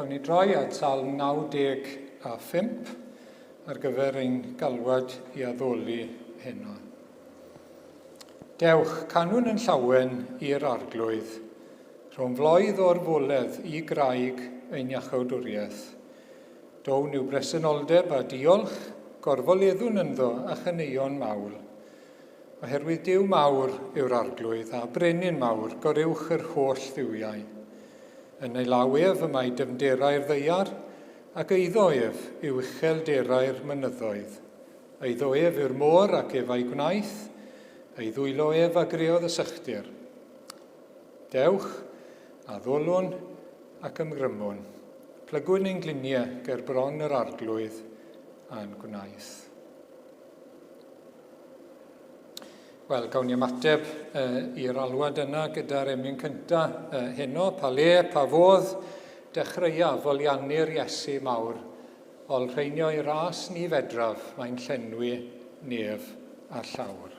Cawn ni droi at Salm 95 ar gyfer ein galwad i addoli heno. Dewch, canwn yn llawen i'r Arglwydd, rhwng floedd o'r foledd i graig ein iachawdwriaeth. Down i'w bresenoldeb a diolch, gorfoleddwn ynddo a chaneuon mawl. Oherwydd Duw mawr yw'r Arglwydd, a brenin mawr, goruwch yr holl dduwiau. Yn ei law ef y mae dyfnderau'r ddaear, ac eiddo ef yw uchelderau'r mynyddoedd. Eiddo ef yw'r môr, ac ef a'i gwnaeth, ei ddwylo ef a greodd y sychdir. Dewch, addolwn ac ymgrymwn. Plygwn ein gliniau ger bron yr Arglwydd a'n gwnaeth. Wel, gawn ni ymateb uh, i'r alwad yna gyda'r emyn cyntaf uh, heno. Pa le, pa fodd, dechreua foliannu'r Iesu mawr. Olrheinio i ras ni fedraf, mae'n llenwi nef a llawr.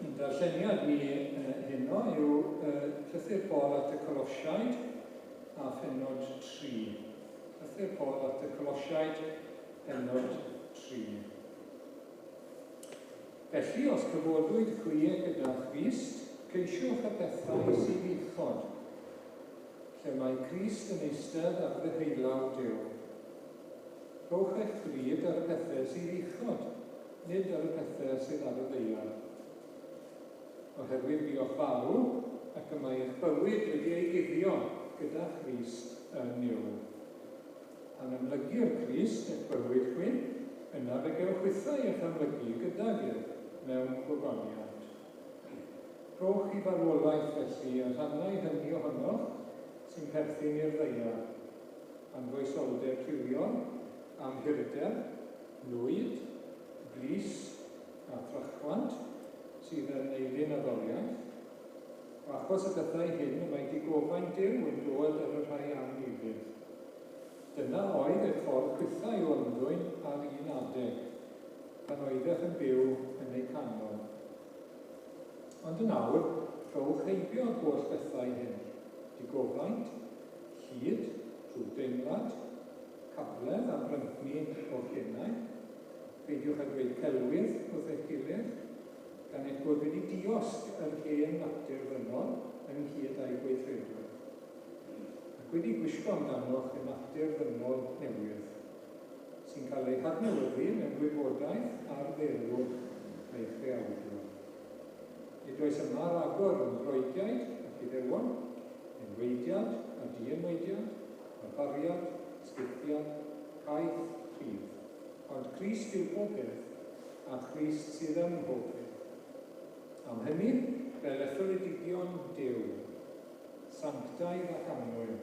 Ein darlleniad ni heno yw Llythyr Paul at y Colosiaid a phennod 3. Llythyr Paul at y Colosiaid, pennod 3. Felly, os cyfodwyd chwi gyda Christ, ceisiwch y pethau sydd uchod, lle mae Crist yn eistedd ar ddeheulaw Duw. Rhowch eich bryd ar y pethau sydd uchod, nid ar y pethau sydd ar y ddaear. Oherwydd buoch farw, ac y mae eich bywyd wedi ei guddio gyda Christ yn Nuw. Pan amlygir Crist eich bywyd chwi, yna fe gewch chwithau eich amlygu gydag ef mewn gogoniant. Rhowch i farwolaeth felly y rhannau hynny ohonoch sy'n perthyn i'r ddaear, anfoesoldeb rhywiol, amhurdeb, nwyd, blys, a thrachwant, sydd yn eilun addoliaeth. O achos y pethau hyn y mae digofaint Duw yn dod ar y rhai anufudd. Dyna oedd eich ffordd chwithau o ymddwyn ar un adeg, pan oeddech yn byw yn eu canol. Ond yn awr, rhowch heibio'r holl bethau hyn, digofaint, llid, drwgdeimlad, cabledd a bryntni o'ch genau, peidiwch â dweud celwydd wrth eich gilydd, gan eich bod wedi diosg yr hen natur ddynol ynghyd â'i gweithredoedd, ac wedi gwisgo amdanoch y natur ddynol newydd, sy'n cael ei hadnewyddu mewn gwybodaeth ar ddelw ei Chreawdwr. Nid oes yma ragor rhwng Groegiaid ac Iddewon, enwaediad a dienwaediad, barbariad, Scythiad, caeth, rhydd. Ond Crist yw pob peth, a Christ sydd ym mhob peth. Am hynny, fel etholedigion Duw, sanctaidd ac annwyl,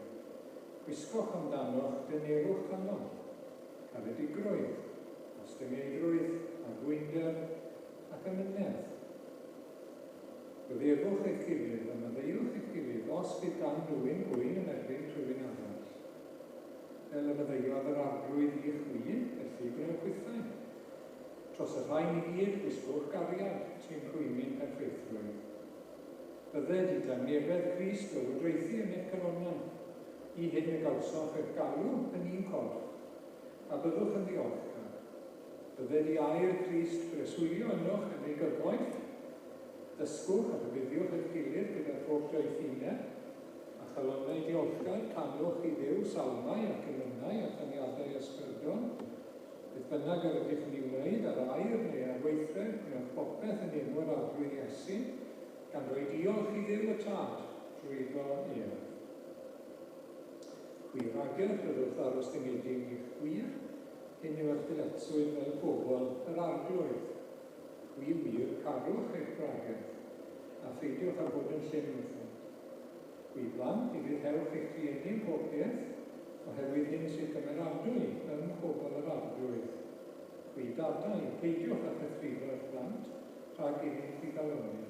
gwisgwch amdanoch dynerwch calon, caredigrwydd, gostyngeiddrwydd, addfwynder, ac amynedd. Goddefwch eich gilydd a maddeuwch eich gilydd os bydd gan rywun gŵyn yn erbyn rhywun arall. Fel y maddeuodd yr Arglwydd i chwi, felly gwnewch chwithau. Dros y rhain i gyd, gwisgwch gariad, sy'n rhwymyn perffeithrwydd. Bydded i dangnefedd Crist lywodraethu yn eich calonnau. I hyn y gawsoch eich galw yn un corff, a byddwch yn ddiolchgar. Bydded i air Crist breswylio ynoch yn ei gyfoeth. Dysgwch a rhybuddiwch eich gilydd gyda phob doethineb, a chalonnau diolchgar, canwch i Dduw salmau ac emynau a chaniadau ysbrydol. Beth bynnag yr ydych yn ei wneud, ar air neu ar weithred, gwnewch bopeth yn enw'r Arglwydd Iesu, gan roi diolch i Dduw y Tad drwyddo ef. Chwi ragedd, byddwch ddarostyngedig i'ch gwir, hyn yw eich dyletswydd fel pobl yr Arglwydd. Chwi wir, carwch eich gwragedd, a pheidiwch â bod yn llym wrthynt. Chwi blant, ufuddhewch eich rhieni yn mhob peth, oherwydd hyn sydd gymeradwy ym mhobl yr Arglwydd. Chwi dadau, peidiwch â chythruddo eich plant, rhag iddynt ddigalonni.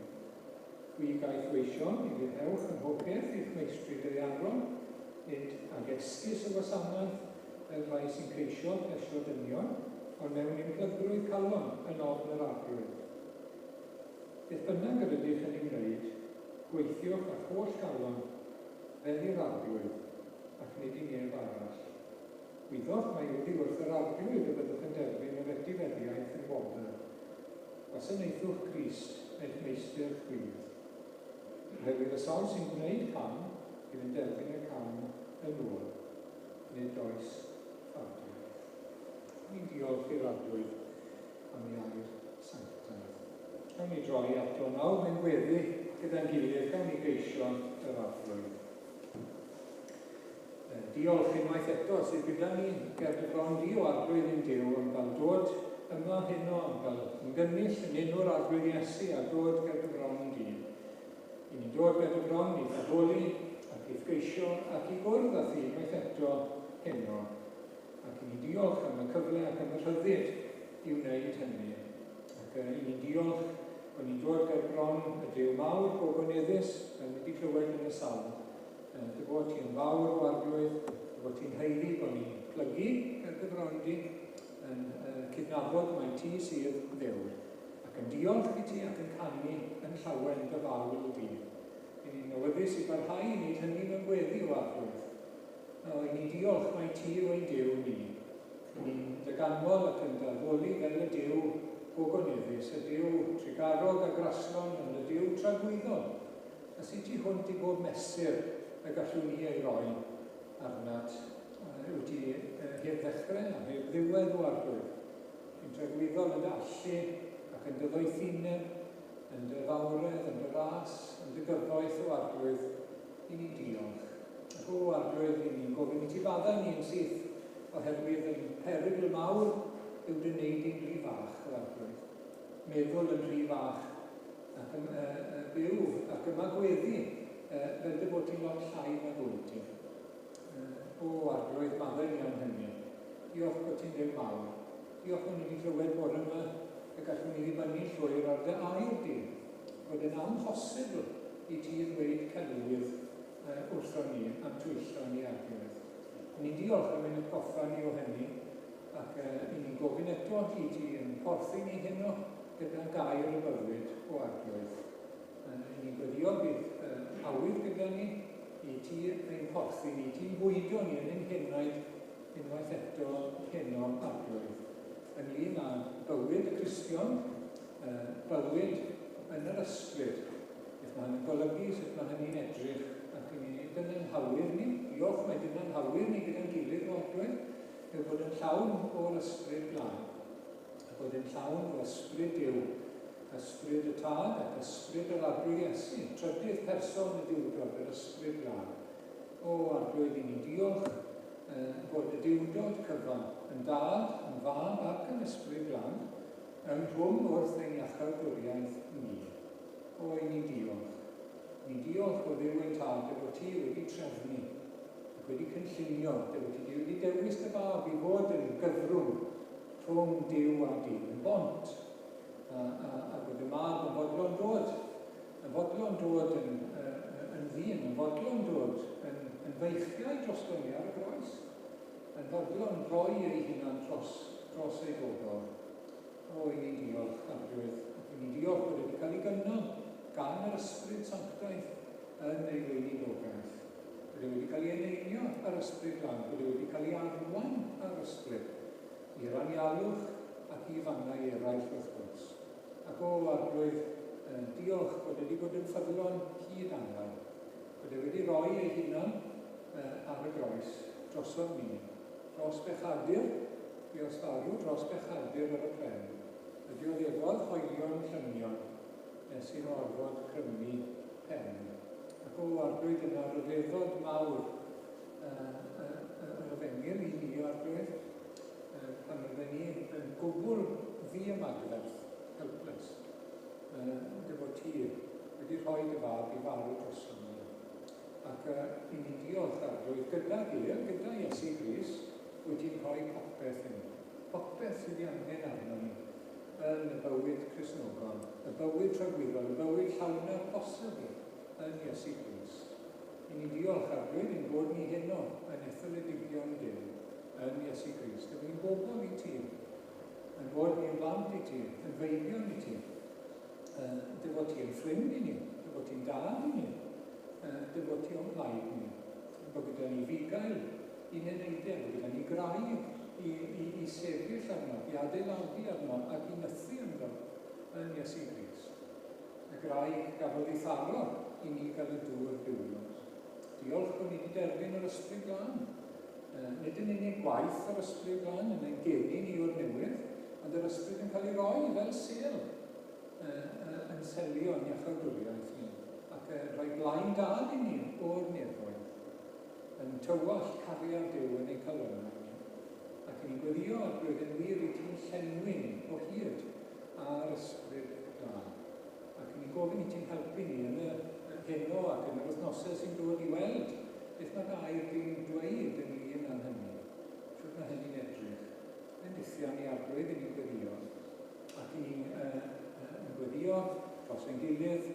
Chwi gaethweision, ufuddhewch yn mhob peth i'ch meistri daearol, nid ag esgus o wasanaeth, fel rhai sy'n ceisio plesio dynion, ond mewn unplygrwydd calon yn ofn yr Arglwydd. Beth bynnag yr ydych yn ei wneud, gweithiwch â'ch holl galon, fel i'r Arglwydd, ac nid i neb arall. Gwyddoch mai oddi wrth yr Arglwydd y byddwch yn derbyn yr etifeddiaeth yn wobr. Gwasanaethwch Grist, eich Meistr chwi. Oherwydd y sawl sy'n gwneud cam, bydd yn derbyn y cam yn ôl. Nid oes ffafriaeth. Ni'n diolch i'r Arglwydd am ei air sanctaidd. Gawn ni droi ato nawr mewn gweddi gyda'n gilydd, gawn ni geisio yr Arglwydd. Diolch unwaith eto sydd gyda ni ger dy fron di o Arglwydd ein Duw am gael dod yma heno, am gael ymgynnull yn enw'r Arglwydd Iesu a dod ger dy fron di. I ni'n dod ger dy fron i'th addoli ac i'th geisio ac i gwrdd â thi unwaith eto heno. Ac i ni'n diolch am y cyfle ac am y rhyddid i wneud hynny. Ac i ni'n diolch bod ni'n dod ger bron y Duw mawr gogoneddus, fel ni wedi clywed yn y salm. Dy fod ti'n fawr o Arglwydd, dy fod ti'n haeddu bod ni'n plygu ger dy fron di, yn cydnabod mai ti sydd Dduw, ac yn diolch i ti ac yn canu yn llawen dy fawl di. I ni'n awyddus i barhau i wneud hynny mewn gweddi o Arglwydd. O, i ni'n diolch mai ti yw ein Duw ni. I ni'n dy ganmol ac yn dy addoli fel y Duw gogoneddus, y Duw trugarog a graslon, ond y Duw tragwyddol, a sydd tu hwnt i bob mesur y gallwn ni ei roi arnat. Wyt ti heb ddechrau a heb ddiwedd o Arglwydd. Ti'n tragwyddol yn dy allu ac yn dy ddoethineb, yn dy fawredd, yn dy ras, yn dy gyfoeth o Arglwydd, i ni'n diolch. Ac o Arglwydd, i ni'n gofyn i ti faddau ni yn syth, oherwydd ein perygl mawr yw dy wneud i'n rhy fach, o Arglwydd. Meddwl yn rhy fach ac yn uh, byw ac ymagweddu uh, fel dy fod ti'n lot llai nag wyt ti. O, Arglwydd, maddau ni am hynny. Diolch bod ti'n Dduw mawr. Diolch bod ni wedi clywed bore yma y gallwn ni ddibynnu llwyr ar dy air di. Bod yn amhosibl i ti ddweud celwydd wrthon ni am twyllo ni, Arglwydd. Ni'n diolch am ein atgoffa ni o hynny, ac i ni'n gofyn eto i ti yn porthi ni heno gyda gair y bywyd, o Arglwydd. I ni'n gweddio bydd awydd gyda ni i ti ein porthi ni, ti'n bwydo ni yn ein henaid unwaith eto heno, Arglwydd, ynglyn â bywyd y Cristion, bywyd yn yr ysbryd, beth mae hynny'n golygu, sut mae hynny'n edrych, ac i ni, dyna'n hawydd ni, diolch mai dyna'n hawydd ni gyda'n gilydd, o Arglwydd, yw bod yn llawn o'r ysbryd glân, a bod yn llawn o ysbryd Duw, Ysbryd y Tad ac Ysbryd yr Arglwydd Iesu, trydydd person y Duwdod, yr Ysbryd Glân. O, Arglwydd, i ni diolch fod y Duwdod cyfan, yn Dad, yn Fab ac yn Ysbryd Glân, ynghlwm wrth ein iachawdwriaeth ni. O, i ni diolch. Ni diolch, o Dduw ein Tad, dy fod ti wedi trefnu ac wedi cynllunio, dy fod ti wedi dewis dy Fab i fod yn gyfrwng rhwng Duw a dyn, yn bont, a, a, a bod y Mab yn fodlon dod, yn fodlon dod yn, yn ddyn, yn fodlon dod yn, yn feichiau drosto ni ar y groes, yn fodlon rhoi ei hunan dros, dros ei bobl. O, i ni'n diolch, Arglwydd, ac i ni'n diolch bod wedi cael ei gynnal gan yr Ysbryd Sanctaidd yn ei weinidogaeth. Bod e wedi cael ei eneinio ar Ysbryd Glân, bod e wedi cael ei arwain ar Ysbryd. I'r anialwch ac i fannau eraill wrth gwrs. Ac o, Arglwydd, diolch bod e wedi bod yn ffyddlon hyd angau, bod e wedi rhoi ei hunan ar y groes drosom ni, dros bechadur, buost farw dros bechadur ar y pren, y dioddefodd hoelion llymion nes iddo orfod crymu pen. Ac o, Arglwydd, dyna ryfeddod mawr yr efengyl i ni, Arglwydd, pan oedden ni yn gwbl ddiymadferth, helpless, dy fod ti wedi rhoi dy fab i farw drosom ni. Ac i ni'n diolch, Arglwydd, gydag e, gyda Iesu Grist, wyt ti'n rhoi popeth i ni. Popeth sydd ei angen arno ni yn y bywyd Cristnogol, y bywyd tragwyddol, y bywyd llawnaf posibl yn Iesu Grist. I ni'n diolch, Arglwydd, ein bod ni heno yn etholedigion Duw yn Iesu Grist. Ydyn ni'n bobl i ti, yn bod ni'n blant i ti, yn feibion i ti. Dy fod ti yn ffrind i ni, dy fod ti'n dad i ni, dy fod ti o'n plaid ni. Bod gyda ni fugail i'n heneidau, bod gyda ni graig i, i, i sefyll arno, i adeiladu arno ac i nythu ynddo yn Iesu Grist. Y graig gafodd ei tharo i ni gael y dŵr bywiol. Diolch bod ni wedi derbyn yr Ysbryd Glân. Nid yn unig gwaith yr Ysbryd Glân yn ein geni ni o'r newydd, ond yr Ysbryd yn cael ei roi fel sêl yn selio yn iachawdwriaeth ni ac yn rhoi blaen dad i ni o'r nefoedd, yn tywallt cariad Duw yn ein calonnau ni. Ac yn ni'n gweddio, Arglwydd, yn wir i ti'n llenwi ni o hyd a'r Ysbryd Glân. Ac ni'n gofyn i ti'n helpu ni yn y heno ac yn yr wythnosau sy'n dod i weld beth mae gair di'n dweud ynglyn â hynny. Sut mae hynny'n edrych. Bendithia ni Arglwydd i ni'n gweddio. Ac i ni'n yn gweddio dros ein gilydd,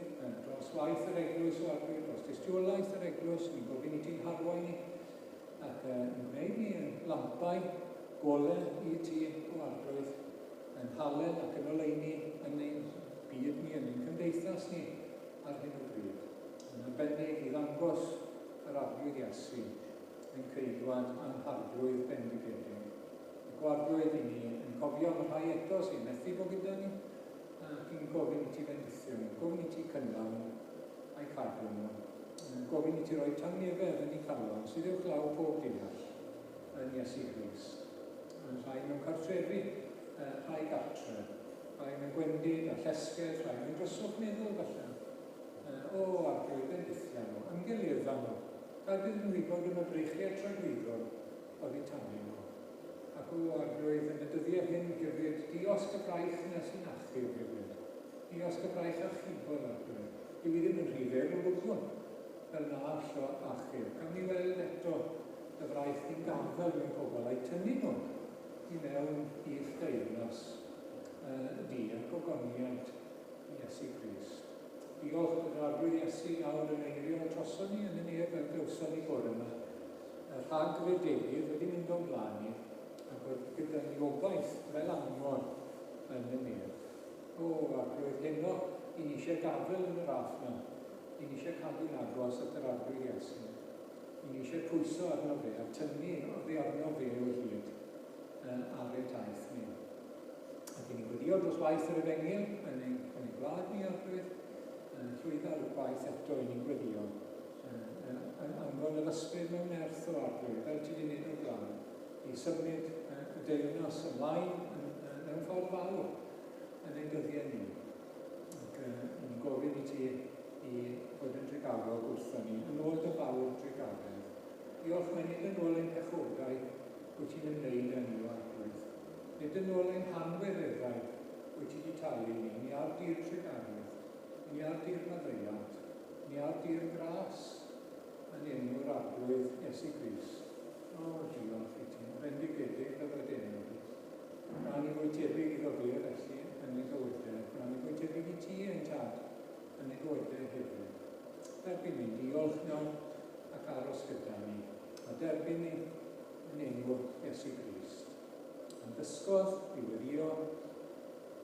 dros waith yr eglwys o Arglwydd, dros dystiolaeth yr eglwys, ni'n gofyn i ti'n harwain ni ac yn gwneud ni yn lampau gole i ti o Arglwydd. yn halen ac yn oleuni yn ein byd ni, yn ein cymdeithas ni ar hyn o bryd. Yn arbennig i ddangos yr Arglwydd Iesu, ein Ceidwad a'n Harglwydd bendigedig. Ac o Arglwydd, i ni yn cofio am y rhai eto sy'n methu bod gyda ni, ac yn gofyn i ti fendithio nhw, gofyn i ti cynnal nhw a'u cadw nhw, gofyn i ti roi tangnefedd yn eu calon sydd uwchlaw pob deall yn Iesu Grist. Rhai mewn cartrefi, rhai gartre, rhai mewn gwendid a llesgedd, rhai mewn dryswch meddwl falle. O, Arglwydd, bendithia nhw, ymgeledda nhw, gad iddyn nhw wybod am y breichiau tragwyddol oddi tanyn nhw. Ac o, Arglwydd, yn y dyddiau hyn hefyd, diosg y braich 'na sy'n achub hefyd. Diosg y braich achubol, Arglwydd. Dyw hi ddim yn rhy fyr o gwbl, fel na all o achub. Gawn ni weld eto y fraich di'n gafael mewn pobl a'u tynnu nhw i mewn i'th deyrnas di a gogoniant Iesu Grist. Diolch bod yr Arglwydd Iesu nawr yn eiriol droson ni yn y nef fel glywson ni bore yma. Y rhagfedegydd wedi mynd o'n blaen ni a bod gyda ni obaith fel angor yn y nef. O, Arglwydd, heno i ni eisiau gafael yn y raff na. I ni eisiau cadw'n agos at yr Arglwydd Iesu. I ni eisiau pwyso arno fe a tynnu oddi arno fe o hyd ar ein taith ni. Ac i ni'n gweddio dros waith yr efengyl yn ein, yn ein gwlad ni, Arglwydd, llwydda'r gwaith eto i ni'n gweddio. Anfon yr ysbryd mewn nerth o Arglwydd, fel ti wedi wneud o'r blaen, i symud y deyrnas ymlaen mewn ffordd fawr yn ein dyddiau ni. Ac i ni'n gofyn i ti i fod yn drugarog wrthon ni, yn ôl dy fawr drugaredd. Diolch, mae nid yn ôl ein pechodau wyt ti'n ymwneud â ni, o Arglwydd. Nid yn ôl ein hanwireddau wyt ti 'di talu ni, ni ar dir trugaredd, ni ar dir maddeuant, ni ar dir gras, yn enw'r Arglwydd Iesu Grist. O, diolch i ti. Bendigedig fyddo dy enw di. Gwna ni fwy tebyg iddo fe, felly, yn ei fywydau. Gwna ni fwy tebyg i ti, ein Tad, yn ei fywydau hefyd. Derbyn ein diolch nawr ac aros gyda ni, a derbyn ni yn enw Iesu Grist. A'n dysgodd i weddïo,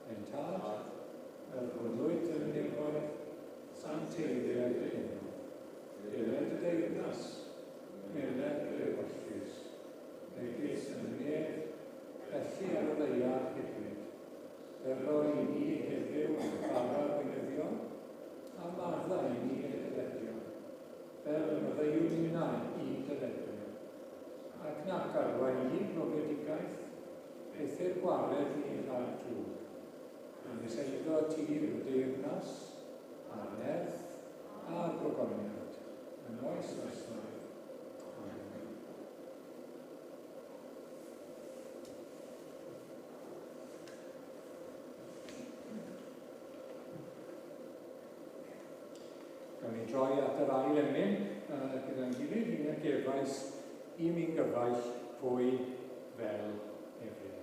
Ein Tad, yr hwn wyt yn y nefoedd, sancteiddied dy enw. Deled dy deyrnas, gwneled dy ewyllys, megis yn y nef, felly ar y ddaear hefyd. Dyro i ni heddiw ein bara beunyddiol, a maddau i ni ein dyledion, fel y maddeuwn ninnau i'n dyledwyr. Ac nac arwain ni brofedigaeth, eithr gwared ni rhag drwg. Canys eiddo ti yw'r deyrnas, a'r nerth, a'r gogoniant, yn oes oesoedd. Amen. Gawn ni droi at yr ail emyn gyda'n gilydd, un a gefais i mi'n gyfaill pwy fel efe.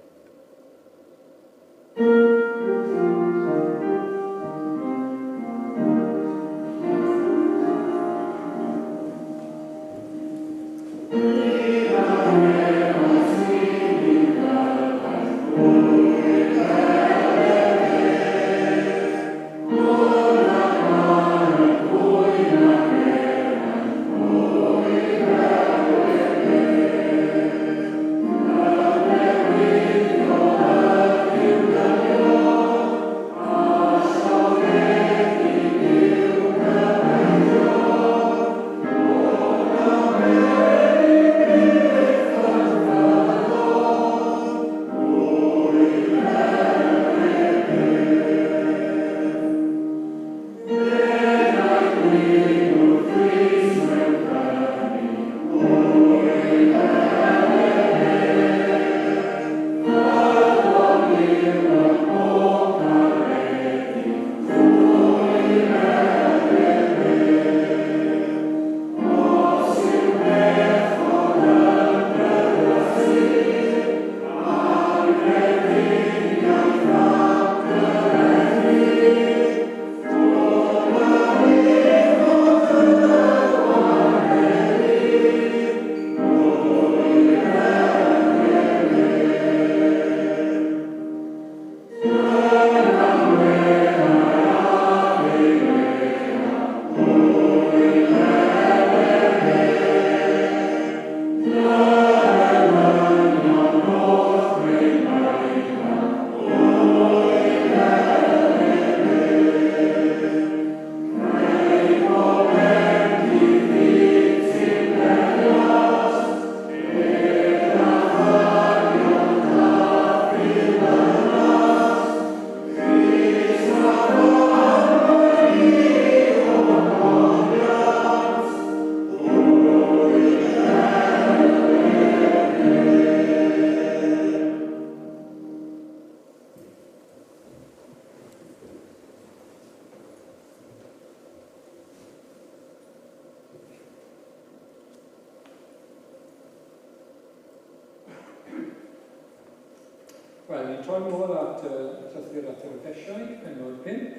Wel, ni'n troi nôl at y llythyr at yr Effesiaid, pennod 5,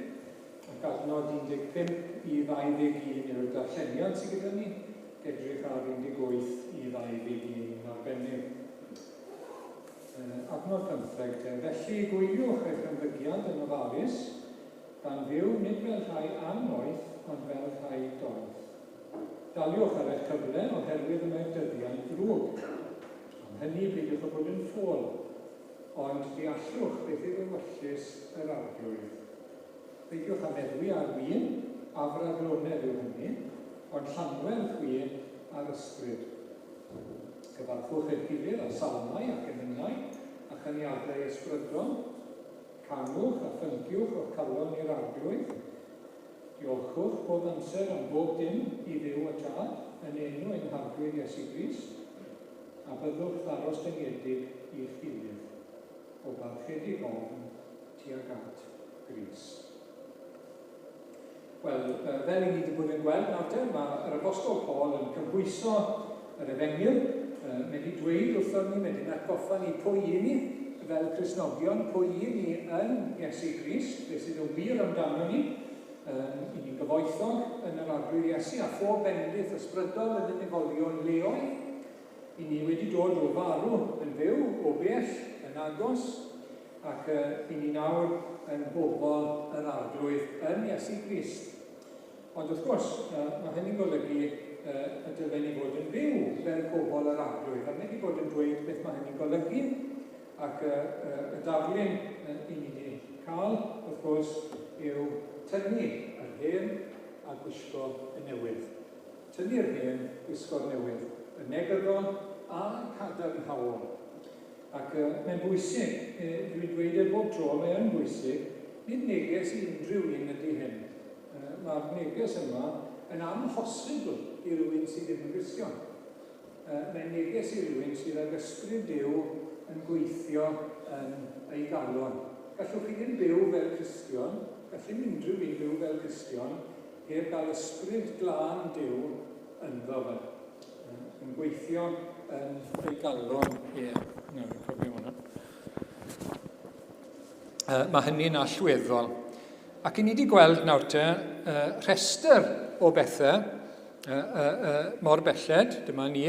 ac adnod 15 i 21 yw'r darlleniad sydd gyda ni, edrych ar 18 i 21 yn arbennig. Adnod 15 te. Felly, gwyliwch eich ymddygiad yn ofalus, gan fyw nid fel rhai annoeth, ond fel rhai doeth. Daliwch ar eich cyfle, oherwydd y mae'r dyddiau'n ddrwg. Am hynny, peidiwch â bod yn ffôl, ond deallwch beth yw ewyllys yr Arglwydd. Peidiwch â meddwi ar win, afradlonedd yw hynny, ond llanwedd chwi â'r Ysbryd. Cyfarchwch eich gilydd â salmau ac emynau a chaniadau ysbrydol. Canwch a ffyngiwch o'ch calon i'r Arglwydd. Diolchwch bob amser am bob dim i Dduw y Tad, yn enw ein Harglwydd Iesu Grist, a byddwch ddarostyngedig i'ch gilydd, o barchedig ofn tuag at Grist. Wel, fel i ni wedi bod yn gweld nawr te, mae yr Apostol Paul yn cymhwyso yr Efengyl. Mae wedi dweud wrthon ni, mae wedi'n atgoffa ni pwy i ni fel Cristnogion, pwy i ni yn Iesu Grist, beth sydd yn wir amdano ni. I ni'n gyfoethog yn yr Arglwydd Iesu a phob bendith ysbrydol yn unigolion leoedd. I ni wedi dod o farw yn fyw, o bell, yn agos, ac i ni nawr yn bobl yr Arglwydd yn Iesu Grist. Ond wrth gwrs, mae hynny'n golygu y dylen ni fod yn fyw fel pobl yr Arglwydd, a mae wedi bod yn dweud beth mae hynny'n golygu, ac y darlun i ni wedi cael, wrth gwrs, yw tynnu yr hen a gwisgo y newydd. Tynnu'r hen, gwisgo'r newydd, y negyddol a'r cadarnhaol. Ac mae'n bwysig, dwi'n dweud e bob tro, mae yn bwysig, nid neges i unrhyw un ydy hyn. Mae'r neges yma yn amhosibl i rywun sydd ddim yn Gristion. Mae'n neges i rywun sydd ag ysbryd Duw yn gweithio yn ei galon. Gallwch chi ddim byw fel Cristion, gall ddim unrhyw un fyw fel Cristion, heb gael ysbryd glân Duw ynddo fe. Yn gweithio yn ei galon e. Nawr, fi'n cofio hwnna. Mae hynny'n allweddol. Ac i ni wedi gweld nawr te rhestr o bethau mor belled, dyma ni,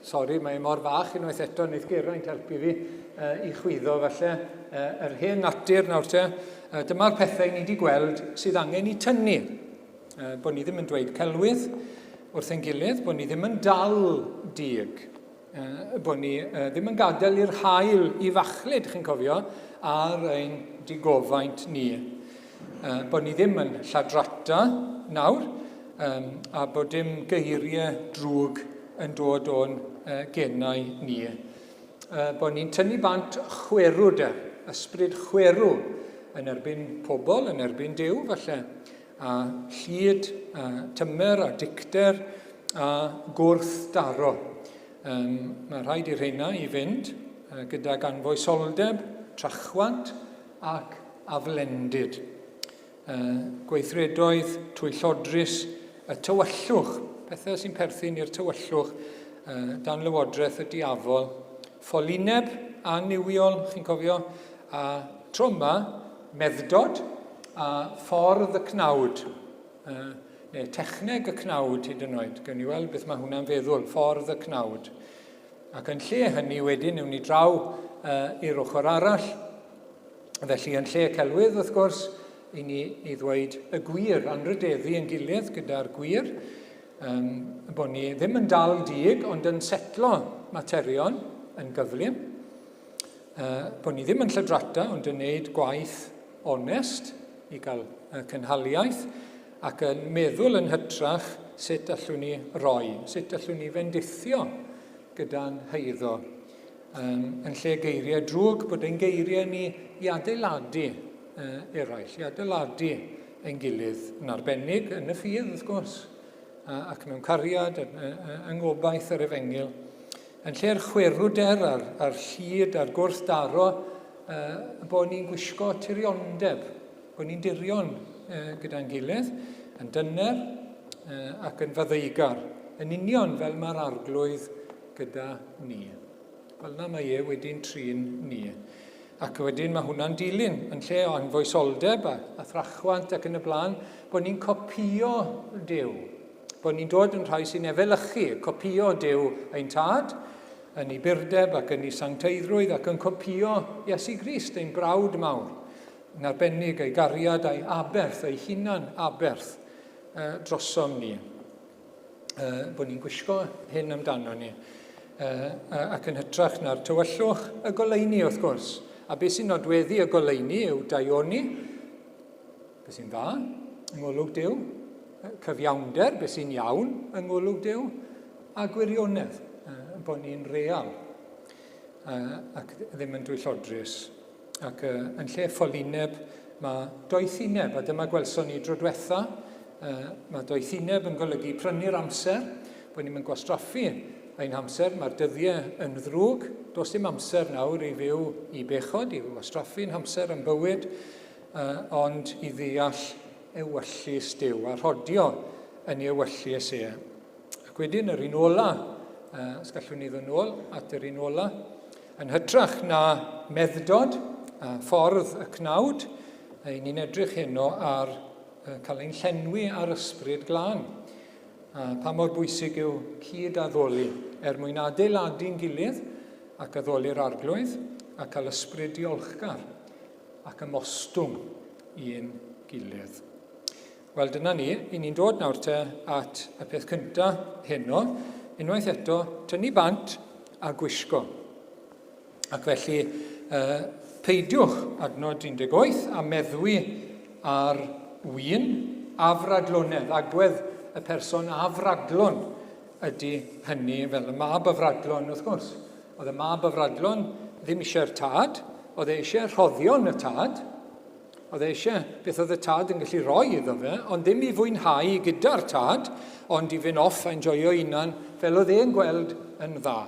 sori, mae e mor fach unwaith eto, wneith Geraint helpu fi i chwyddo falle, yr hen natur nawr te, dyma'r pethau ni wedi gweld sydd angen i tynnu. Bod ni ddim yn dweud celwydd wrth ein gilydd, bod ni ddim yn dal dig, bod ni ddim yn gadael i'r haul i fachlud, chi'n cofio, ar ein digofaint ni. Bod ni ddim yn lladrata nawr, a bod dim geiriau drwg yn dod o'n genau ni. Bod ni'n tynnu bant chwerw de, ysbryd chwerw yn erbyn pobl, yn erbyn Duw falle, a llid, a tymer, a dicter, a gwrthdaro. Um, mae rhaid i'r rheina i fynd gydag anfoesoldeb, trachwant ac aflendid. Gweithredoedd twyllodrus y tywyllwch, pethau sy'n perthyn i'r tywyllwch dan lywodraeth y diafol, ffolineb annuwiol, chi'n cofio, a tro yma, medddod a ffordd y cnawd, neu techneg y cnawd hyd yn oed. Gawn ni weld beth mae hwnna'n feddwl, ffordd y cnawd. Ac yn lle hynny wedyn, ewn ni draw i'r ochr arall. Felly yn lle celwydd, wrth gwrs, i ni i ddweud y gwir, anrhydeddu yn gilydd gyda'r gwir, um, bod ni ddim yn dal dig, ond yn setlo materion yn gyflym, uh, bod ni ddim yn llydrata, ond yn gwneud gwaith onest i gael cynhaliaeth, ac yn meddwl yn hytrach sut allwn ni roi, sut allwn ni fendithio gyda'n heiddo. Um, yn lle geiriau drwg, bod ein geiriau ni i adeiladu uh, eraill, i adeiladu ein gilydd yn arbennig yn y ffydd, wrth gwrs, ac mewn cariad, yng ngobaith yr efengyl. Yn lle'r chwerwder a'r, a'r llid a'r gwrthdaro, uh, bod ni'n gwisgo tiriondeb, bod ni'n dirion uh, gyda'n gilydd, yn dyner uh, ac yn faddeugar, yn union fel mae'r arglwydd gyda ni. Fel yna mae e wedi'n trin ni. Ac wedyn mae hwnna'n dilyn yn lle o anfoesoldeb a, a thrachwant ac yn y blaen, bod ni'n copïo Duw. Bod ni'n dod yn rhai sy'n efelychu, copïo Duw ein tad, yn ei burdeb ac yn ei sancteiddrwydd ac yn copïo Iesu Grist, ein brawd mawr, yn arbennig ei gariad a'i aberth, ei hunan aberth uh, drosom ni. Uh, bod ni'n gwisgo hyn amdano ni. Uh, ac yn hytrach na'r tywyllwch, y goleuni wrth gwrs. A beth sy'n nodweddu y goleuni yw daioni, beth sy'n dda yng ngolwg Duw, cyfiawnder, beth sy'n iawn yng ngolwg Duw, a gwirionedd, bod ni'n real ac ddim yn dwyllodrus. Ac yn lle ffolineb, mae doethineb, a dyma gwelson ni dro diwetha, mae doethineb yn golygu prynu'r amser, bod ni'n gwastraffu ein hamser, mae'r dyddiau yn ddrwg, does dim amser nawr i fyw i bechod, i wastraffu'n hamser yn bywyd, ond i ddeall ewyllys Duw a rhodio yn ei ewyllys e. Ac wedyn yr un ola, os gallwn ni ddod nôl at yr un ola, yn hytrach na medddod a ffordd y cnawd, i ni'n edrych heno ar cael ein llenwi ar ysbryd glân. A pa mor bwysig yw cyd-addoli er mwyn adeiladu'n gilydd ac addoli'r arglwydd a cael ysbryd diolchgar ac ymostwng i'n gilydd. Wel, dyna ni. I ni'n dod nawr te at y peth cynta heno. Unwaith eto, tynnu bant a gwisgo. Ac felly, uh, peidiwch adnod 18 a meddwi ar win afradlonedd, agwedd y person afradlon ydy hynny fel y mab afradlon wrth gwrs. Oedd y mab afradlon ddim eisiau'r tad, oedd e eisiau rhoddion y tad, oedd e eisiau beth oedd y tad yn gallu rhoi iddo fe, ond ddim i fwynhau gyda'r tad, ond i fynd off a enjoio hunan fel oedd e'n gweld yn dda.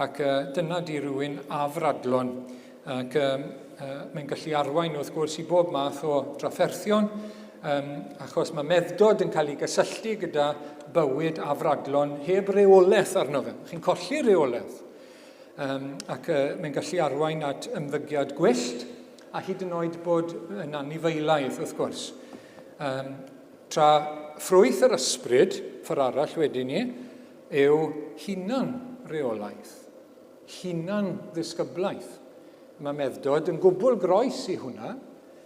Ac uh, dyna di rhywun afradlon. Ac um, uh, mae'n gallu arwain wrth gwrs i bob math o drafferthion, um, achos mae medddod yn cael ei gysylltu gyda bywyd afradlon heb reolaeth arno fe. Chi'n colli reolaeth. Um, ac uh, mae'n gallu arwain at ymddygiad gwyllt a hyd yn oed bod yn anifeilaidd, wrth gwrs. Um, tra ffrwyth yr ysbryd, ffordd arall wedyn ni, yw hunan reolaeth, hunan ddisgyblaeth. Mae meddwdod yn gwbl groes i hwnna,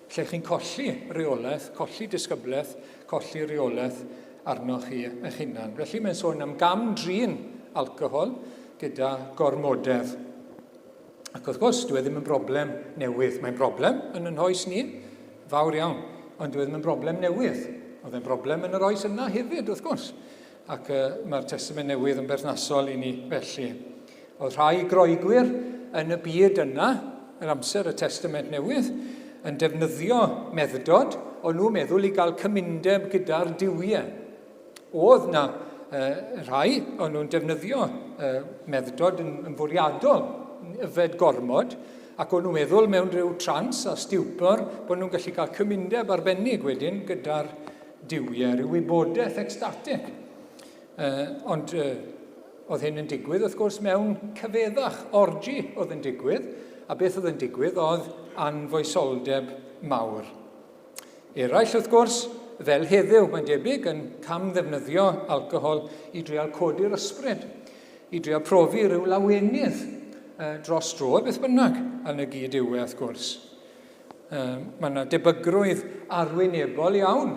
lle chi'n colli reolaeth, colli disgyblaeth, colli reolaeth arnoch chi eich hunan. Felly mae'n sôn am gam drin alcohol gyda gormodedd. Ac wrth gwrs, dwi e ddim yn broblem newydd. Mae'n broblem yn yn hoes ni, fawr iawn, ond dwi e ddim yn broblem newydd. Oedd e'n broblem yn yr oes yna hefyd, wrth gwrs. Ac uh, mae'r Testament Newydd yn berthnasol i ni felly. Oedd rhai Groegwyr yn y byd yna, yn amser y Testament Newydd, yn defnyddio meddwdod, o'n nhw'n meddwl i gael cymundeb gyda'r duwiau. Oedd na uh, rhai, o'n nhw'n defnyddio uh, meddwdod yn, yn fwriadol, yfed gormod, ac o'n nhw'n meddwl mewn rhyw trans a stupor bod nhw'n gallu cael cymundeb arbennig wedyn gyda'r duwiau, rhyw wybodaeth ecstatic. Uh, ond uh, oedd hyn yn digwydd, wrth gwrs, mewn cyfeddach, orgy oedd yn digwydd, a beth oedd yn digwydd oedd anfoesoldeb mawr. Eraill, wrth gwrs, fel heddiw, mae'n debyg, yn cam ddefnyddio alcohol i drial codi'r ysbryd, i drial profi rhyw lawenydd uh, dros dro, beth bynnag, a na gyd yw e, wrth gwrs. Mae yna debygrwydd arwynebol iawn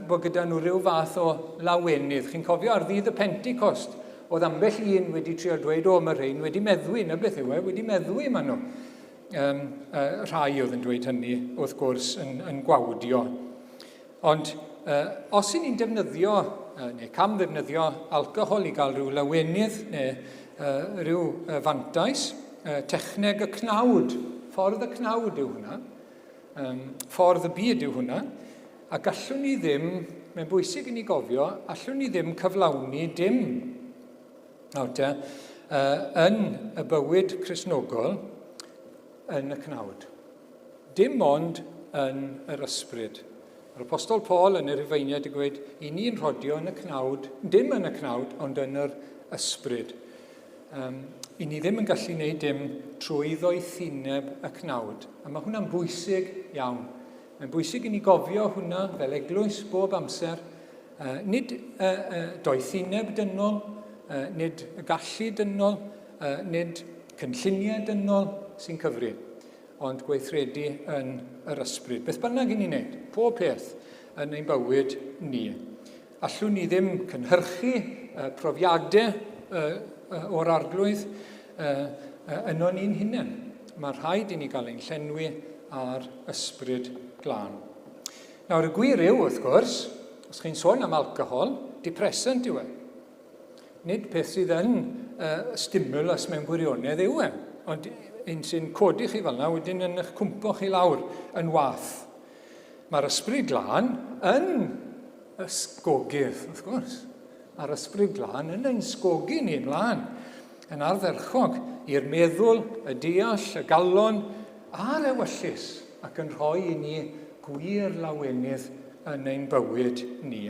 bod gyda nhw rhyw fath o lawenydd. Chi'n cofio ar ddydd y Pentecost, oedd ambell un wedi trio dweud, o, mae rhain wedi meddwi, na beth yw e, wedi meddwi maen nhw. Um, uh, rhai oedd yn dweud hynny, wrth gwrs, yn, yn gwawdio. Ond uh, os y'n ni'n defnyddio, uh, neu cam ddefnyddio alcohol i gael rhyw lawenydd neu uh, rhyw uh, fantais, uh, techneg y cnawd, ffordd y cnawd yw hwnna, um, ffordd y byd yw hwnna, a gallwn ni ddim, mae'n bwysig i ni gofio, allwn ni ddim cyflawni dim. Nawr te, uh, yn y bywyd Cristnogol, yn y cnawd. Dim ond yn yr ysbryd. Mae'r Apostol Paul yn y Rhufeiniaid yn gweud, i ni'n rhodio yn y cnawd, dim yn y cnawd, ond yn yr ysbryd. Um, I ni ddim yn gallu gwneud dim trwy ddoethineb y cnawd. A mae hwnna'n bwysig iawn. Mae'n bwysig i ni gofio hwnna fel eglwys bob amser. Uh, nid uh, uh, doethineb dynol, uh, nid y gallu dynol, uh, nid cynlluniau dynol sy'n cyfri, ond gweithredu yn yr ysbryd. Beth bynnag i ni'n neud, pob peth yn ein bywyd ni. Allwn ni ddim cynhyrchu uh, profiadau uh, uh, o'r arglwydd uh, uh, yno ni'n hunain. Mae rhaid i ni gael ein llenwi ar ysbryd glân. Nawr, y gwir yw, wrth gwrs, os chi'n sôn am alcohol, depressant yw e. Nid peth sydd yn uh, stimulus mewn gwirionedd yw e, ond un sy'n codi chi fel yna, wedyn yn eich cwmpo chi lawr yn wath. Mae'r ysbryd glân yn ysgogydd, wrth gwrs. Mae'r ysbryd glân yn ein sgogi ni ymlaen, yn ardderchog i'r meddwl, y deall, y galon a'r ewyllys, ac yn rhoi i ni gwir lawenydd yn ein bywyd ni.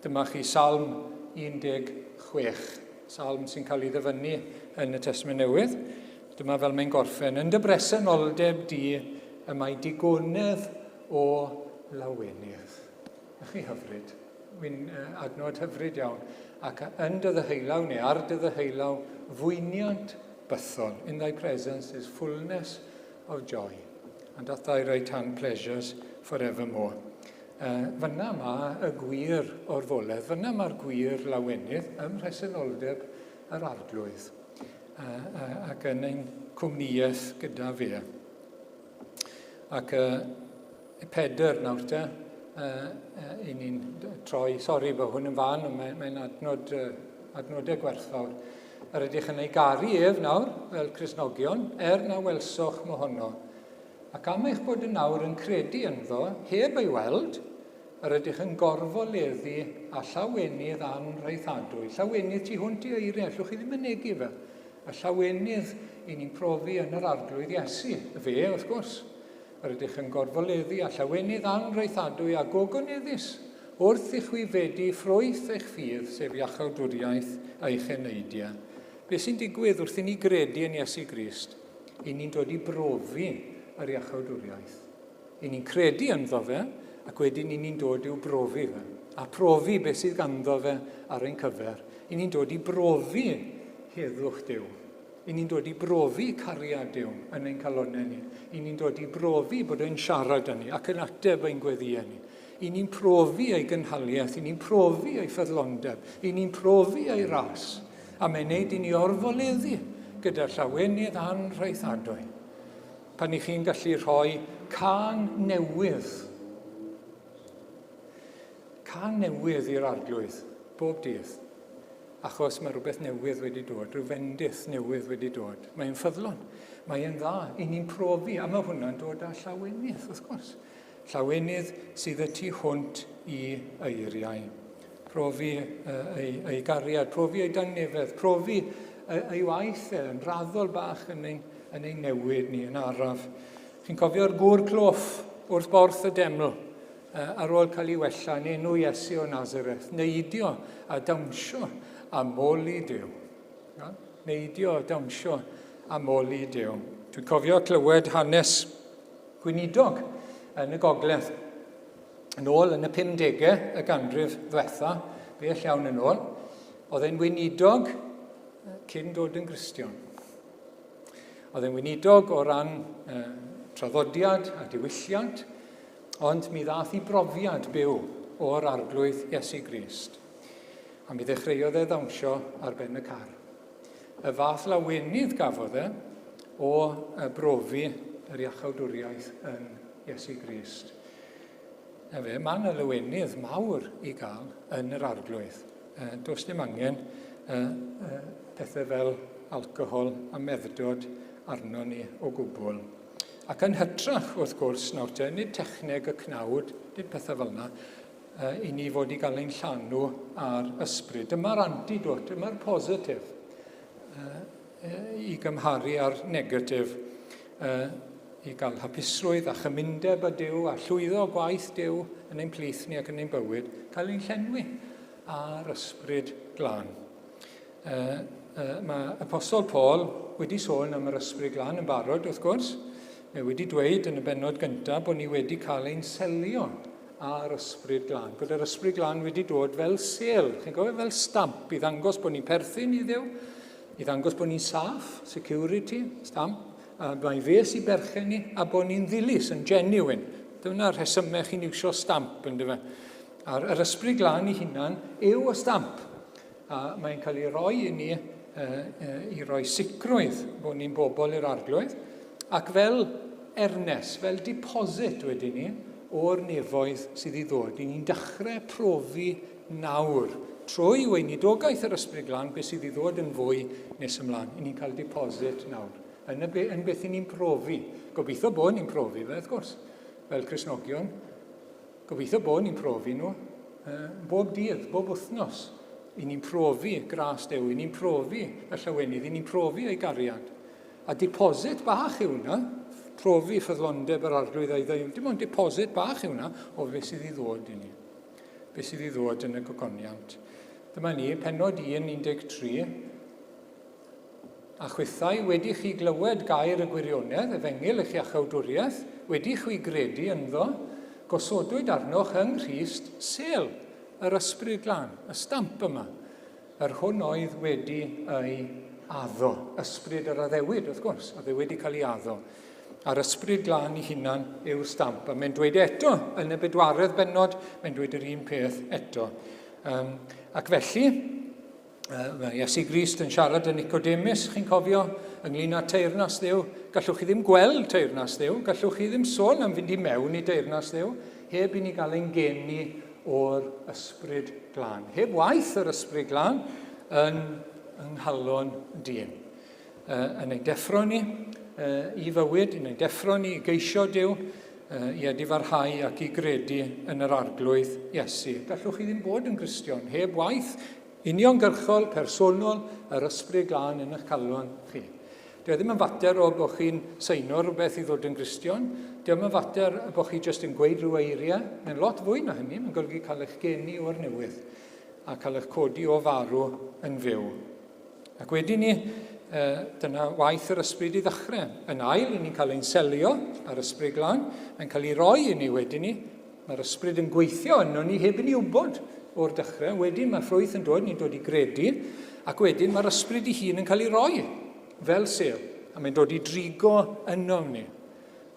Dyma chi Salm 16, salm sy'n cael ei ddyfynnu yn y Testament Newydd. Dyma fel mae'n gorffen. Yn dy bresenoldeb di y mae digonedd o lawenydd. Ych chi hyfryd. Wy'n adnod hyfryd iawn. Ac yn dy ddyheulaw neu ar dy ddyheulaw fwyniant bythol. In thy presence is fullness of joy. And at thy right hand pleasures forevermore. Fyna mae y gwir orfoledd, fyna mae'r gwir lawenydd ym mhresenoldeb yr Arglwydd ac yn ein cwmnïaeth gyda fe. Ac y Pedr nawr te, i ni'n troi, sori bod hwn yn fan, ond mae'n mae adnod, adnodau gwerthfawr. Yr ydych yn ei garu ef nawr, fel Cristnogion, er na welsoch mohono. Ac am eich bod yn awr yn credu ynddo, heb ei weld, yr ydych yn gorfoleddu â llawenydd anrhaethadwy. Llawenydd tu hwnt i eiriau, allwch chi ddim mynegi fe. Y llawenydd i ni'n profi yn yr Arglwydd Iesu, fe, wrth gwrs. Yr ydych yn gorfoleddu â llawenydd anrhaethadwy a gogoneddus wrth i chwi fedi ffrwyth eich ffydd, sef iachawdwriaeth eich eneidiau. Be sy'n digwydd wrth i ni gredu yn Iesu Grist? I ni'n dod i brofi yr iachawdwriaeth. I ni'n credu ynddo fe, ac wedyn i ni'n dod i'w brofi fe. A profi beth sydd ganddo fe ar ein cyfer. I ni'n dod i brofi heddwch Duw. I ni'n dod i brofi cariad Duw yn ein calonnau ni. I ni'n dod i brofi bod e'n siarad â ni ac yn ateb ein gweddïau ni. I ni'n profi ei gynhaliaeth, i ni'n profi ei ffyddlondeb, i ni'n profi ei ras. A mae'n neud i ni orfoleddu gyda llawenydd anrhaethadwy. Pan i chi'n gallu rhoi cân newydd, cân newydd i'r Arglwydd bob dydd, achos mae rhywbeth newydd wedi dod, rhyw fendith newydd wedi dod. Mae'n ffyddlon, mae'n dda, i ni'n profi, a mae hwnna'n dod â llawenydd, wrth gwrs. Llawenydd sydd y tu hwnt i eiriau. Profi ei, ei gariad, profi ei dangnefedd, profi ei waith e yn raddol bach yn ein, yn ein newid ni yn araf. Chi'n cofio'r gŵr cloff wrth borth y deml ar ôl cael ei wella yn enw Iesu o Nazareth, neidio a dawnsio a moli Duw. Neidio a dawnsio a moli Duw. Dwi'n cofio clywed hanes Gweinidog yn y gogledd. Yn ôl yn y 50au y ganrif ddwetha, bell iawn yn ôl, oedd e'n weinidog cyn dod yn Gristion. Oedd e'n weinidog o ran eh, traddodiad a diwylliant, ond mi ddath i brofiad byw o'r arglwydd Iesu Grist. A mi ddechreuodd e ddawnsio ar ben y car. Y fath lawenydd gafodd e o brofi yr iachawdwriaeth yn Iesu Grist. Na fe, mae yna lawenydd mawr i gael yn yr arglwydd. Does dim angen pethau fel alcohol a meddwdod arno ni o gwbl. Ac yn hytrach, wrth gwrs, nawr te, nid techneg y cnawd, nid pethau fel yna, i ni fod i gael ein llanw ar ysbryd. Dyma'r antidote, dyma'r positif i gymharu â'r negatif, i gael hapusrwydd a chymundeb â Duw a llwyddo gwaith Duw yn ein plith ni ac yn ein bywyd, cael ein llenwi â'r ysbryd glân. Mae Apostol Paul wedi sôn am yr Ysbryd Glân yn barod, wrth gwrs. Mae wedi dweud yn y bennod gyntaf bod ni wedi cael ein selio â'r Ysbryd Glân, bod yr Ysbryd Glân wedi dod fel sel, chi'n cofio, fel stamp i ddangos bod ni'n perthyn i Dduw, i ddangos bod ni'n saff, security, stamp, a mae fe sy'n berchen ni, a bod ni'n ddilys, yn genuine. Dyna'r rhesymau chi'n iwsio stamp, yn dyfe. A'r yr Ysbryd Glân ei hunan yw y stamp. A mae'n cael ei roi i ni i roi sicrwydd bod ni'n bobl i'r Arglwydd, ac fel ernes, fel deposit wedyn ni, o'r nefoedd sydd i ddod. Ni'n dechrau profi nawr, trwy weinidogaeth yr Ysbryd Glân, beth sydd i ddod yn fwy nes ymlaen. I ni'n cael deposit nawr. Yn, y, yn beth i ni'n profi. Gobeithio bod ni'n profi fe, wrth gwrs, fel Cristnogion. Gobeithio bod ni'n profi nhw bob dydd, bob wythnos. I ni'n profi gras Duw, i ni'n profi y llawenydd, i ni'n profi ei gariad. A deposit bach yw hwnna, profi ffyddlondeb yr Arglwydd a'i ddeiw. Dim ond deposit bach yw hwnna o beth sydd i ddod i ni. Beth sydd i ddod yn y gogoniant. Dyma ni, pennod 1, 13. A chwithau, wedi chi glywed gair y gwirionedd, efengyl eich iachawdwriaeth, wedi chwi gredu ynddo, gosodwyd arnoch yng Nghrist sêl yr Ysbryd Glân, y stamp yma, yr hwn oedd wedi ei addo. Ysbryd yr addewid, wrth gwrs, oedd e wedi cael ei addo. A'r Ysbryd Glân ei hunan yw'r stamp. A mae'n dweud eto, yn y bedwaredd bennod, mae'n dweud yr un peth eto. Um, ac felly, Mae Iesu Grist yn siarad â Nicodemus, chi'n cofio, ynglyn â teyrnas Dduw. Gallwch chi ddim gweld teyrnas Dduw, gallwch chi ddim sôn am fynd i mewn i deyrnas Dduw, heb i ni gael ein geni o'r Ysbryd Glân. Heb waith yr Ysbryd Glân yn yng nghalon dyn. Yn ein deffro ni i fywyd, yn ein deffro ni i geisio Duw, i edifarhau ac i gredu yn yr Arglwydd Iesu. Gallwch chi ddim bod yn Gristion heb waith uniongyrchol, personol, yr Ysbryd Glân yn eich calon chi. Dyw e ddim yn fater o bod chi'n seino rhywbeth i ddod yn Gristion. Dyw e ddim yn fater bod chi jyst yn gweud rhyw eiriau. Mae'n lot fwy na hynny. Mae'n golygu cael eich geni o'r newydd a cael eich codi o farw yn fyw. Ac wedyn ni, dyna waith yr ysbryd i ddechrau. Yn ail, i ni'n cael ein selio ar Ysbryd Glân. Mae'n cael ei roi i ni wedyn ni. Mae'r ysbryd yn gweithio yno ni heb i ni wybod o'r dechrau. Wedyn mae ffrwyth yn dod, ni'n dod i gredu, ac wedyn mae'r ysbryd ei hun yn cael ei roi fel sel, a mae'n dod i drigo yno ni.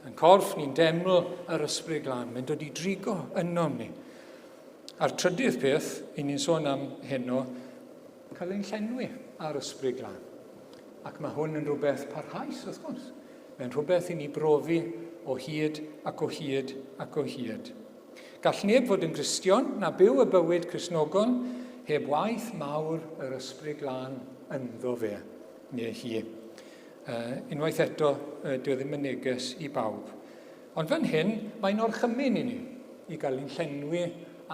Yn corff ni'n deml yr Ysbryd Glân, mae'n dod i drigo yno ni. A'r trydydd peth, i ni'n sôn am heno, cael ein llenwi â'r Ysbryd Glân. Ac mae hwn yn rhywbeth parhaus, wrth gwrs. Mae'n rhywbeth i ni brofi o hyd ac o hyd ac o hyd. Gall neb fod yn Gristion na byw y bywyd Cristnogol heb waith mawr yr Ysbryd Glân ynddo fe neu hi. Uh, unwaith eto, uh, dyw e ddim yn neges i bawb. Ond fan hyn, mae'n orchymyn i ni i gael ein llenwi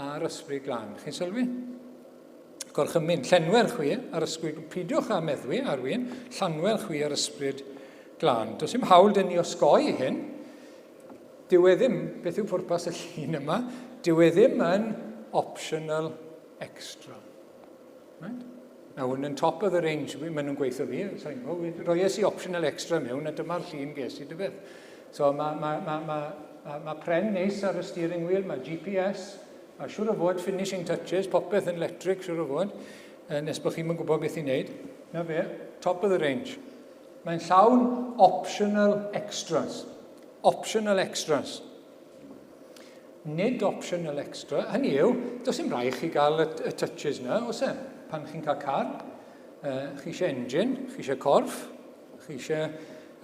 â'r Ysbryd Glân. Chi'n sylwi? Gorchymyn, llenwer chwi ar ysbryd, peidiwch â meddwi ar win, llanwer chwi ar ysbryd glân. Does dim hawl dyn ni osgoi hyn. Dyw e ddim, beth yw pwrpas y llun yma? Dyw e ddim yn optional extra. Right? Mae hwn yn top of the range, maen nhw'n gweithio fi, sa'n gwybod, roies i optional extra mewn a dyma'r llun ges i dy beth. So mae ma, ma, ma, ma, ma pren neis ar y steering wheel, mae GPS, Mae siŵr o fod finishing touches, popeth yn electric siŵr o fod, nes bod chi'm yn gwybod beth i wneud. Na fe, top of the range. Mae'n llawn optional extras. Optional extras. Nid optional extra, hynny yw, does dim rhaid chi gael y, y touches na, oes e? Pan chi'n cael car, uh, chi eisiau engine, chi eisiau corff, chi eisiau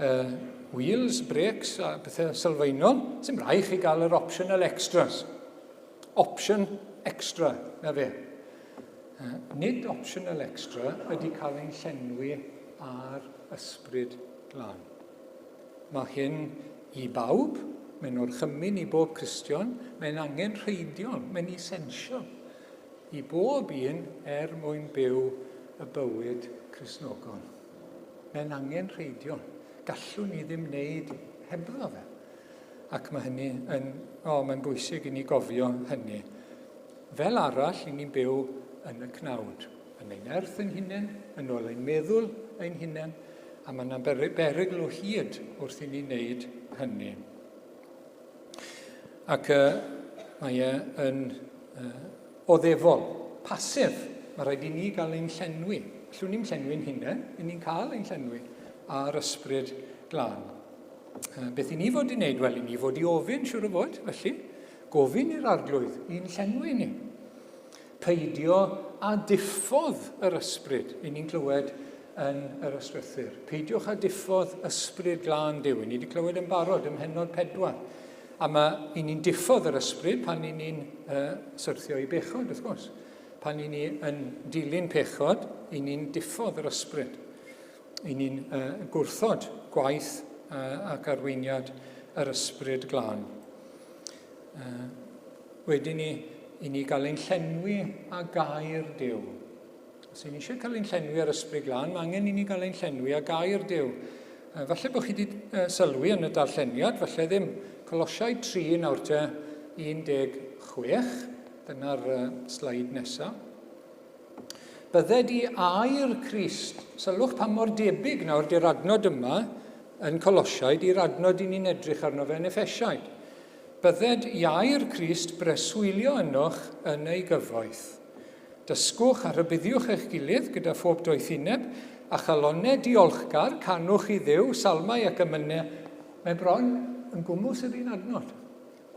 uh, wheels, brakes a pethau sylfaenol, sy'n rhaid chi gael yr optional extras. Option extra, na fe. Uh, nid optional extra ydy cael ein llenwi ar ysbryd glân. Mae hyn i bawb, mae'n orchymyn i bob Cristion, mae'n angenrheidiol, mae'n essential i bob un er mwyn byw y bywyd Cristnogol. Mae'n angenrheidiol. Gallwn ni ddim wneud hebddo fe. Ac mae hynny yn, o, oh, mae'n bwysig i ni gofio hynny. Fel arall, i ni'n byw yn y cnawd, Yn ein nerth ein hunain, yn ôl ein meddwl ein hunain, a mae yna berygl o hyd wrth i ni wneud hynny. Ac uh, mae e yn uh, oddefol, pasif. Mae rhaid i ni gael ein llenwi. Allwn ni'n llenwi'n hunain, i ni'n cael ein llenwi ar ysbryd glân. Uh, beth i ni fod i wneud? Wel, i ni fod i ofyn, siwr o fod, felly. Gofyn i'r arglwydd i'n llenwi ni. Peidio â diffodd yr ysbryd, i ni'n clywed yn yr ysgrythur. Peidiwch â diffodd ysbryd glân Duw. I ni wedi clywed yn barod ym mhennod 4. A mae i ni'n diffodd yr ysbryd pan i ni'n uh, syrthio i bechod, wrth gwrs. Pan i ni yn dilyn pechod, i ni'n diffodd yr ysbryd. I ni'n uh, gwrthod gwaith uh, ac arweiniad yr ysbryd glân. Uh, wedyn ni, i ni gael ein llenwi â gair Duw. Os y'n ni eisiau cael ein llenwi ar ysbryd glân, mae angen i ni gael ein llenwi â gair Duw. Falle bod chi wedi sylwi yn y darlleniad, falle ddim. Colosiau 3 nawr te 16, dyna'r sleid nesaf. Bydded i air Crist, sylwch pa mor debyg nawr di'r adnod yma yn Colosiaid i'r adnod i ni'n edrych arno fe yn Effesiaid. Bydded i air Crist breswylio ynoch yn ei gyfoeth. Dysgwch a rhybuddiwch eich gilydd gyda phob doethineb, a chalonnau diolchgar, canwch i Dduw, salmau ac emynau. Mae bron yn gwmws yr un adnod.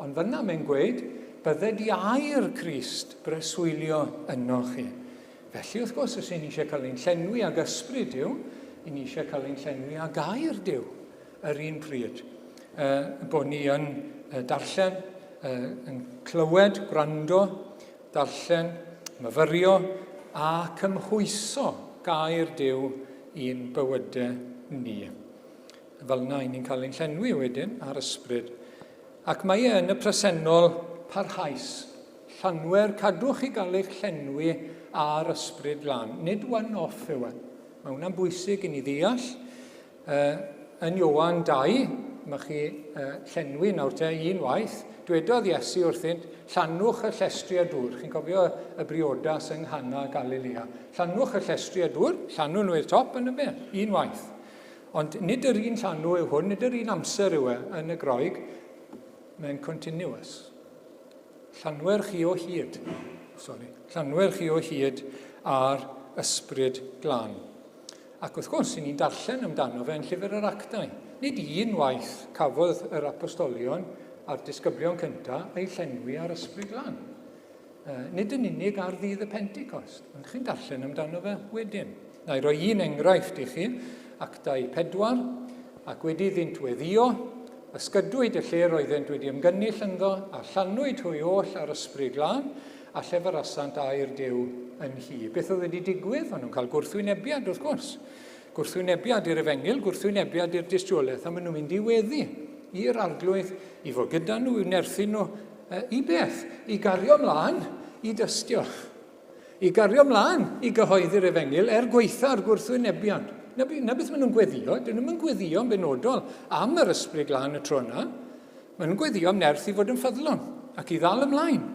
Ond fyna mae'n gweud, bydded i air Crist breswylio yno chi. Felly, wrth gwrs, os y'n ni eisiau cael ein llenwi ag ysbryd Duw, i ni eisiau cael ein llenwi ag air Duw yr un pryd. Uh, bod ni yn darllen, uh, yn clywed, gwrando, darllen, myfyrio a cymhwyso gair Duw i'n bywydau ni. Fel yna, i ni'n cael ein llenwi wedyn ar ysbryd. Ac mae e yn y presennol parhaus. Llanwer, cadwch i gael eich llenwi ar ysbryd glân. Nid one-off yw e. Mae hwnna'n bwysig i ni ddeall. Uh, yn Ioan 2, mae chi uh, llenwi nawr te un waith, dwedodd Iesu wrthynt, llanwch y llestri a dŵr. Chi'n cofio y briodas yng Nghana Galilea. Llanwch y llestri a dŵr, llanw nhw i'r top yn y be, un waith. Ond nid yr un llanw yw hwn, nid yr un amser yw e yn y Groeg, mae'n continuous. Llanwer chi o hyd, sorry, llanwer chi o hyd ar ysbryd glân. Ac wrth gwrs, i ni'n darllen amdano fe yn llyfr yr Actau. Nid un waith cafodd yr apostolion a'r disgyblion cyntaf eu llenwi ar ysbryd glân. Nid yn unig ar ddydd y Pentecost, ond chi'n darllen amdano fe wedyn. Na i roi un enghraifft i chi, Actau 4, ac wedi iddynt weddio, ysgydwyd y lle roeddent wedi ymgynnull ynddo, a llanwyd hwy oll ar ysbryd glân, a llefarasant air Duw yn hi. Beth oedd wedi digwydd? O'n nhw'n cael gwrthwynebiad, wrth gwrs. Gwrthwynebiad i'r efengyl, gwrthwynebiad i'r dystiolaeth, a maen nhw'n mynd i weddi i'r arglwydd i fod gyda nhw, i'w nerthu nhw, I beth? I gario mlaen i dystio. I gario mlaen i gyhoeddi'r efengyl er gweitha'r gwrthwynebiad. Na, na beth maen nhw'n gweddio. Dyn nhw'n gweddio yn benodol am yr ysbryd glân y tro yna. Maen nhw'n gweddio am nerth i fod yn ffyddlon ac i ddal ymlaen.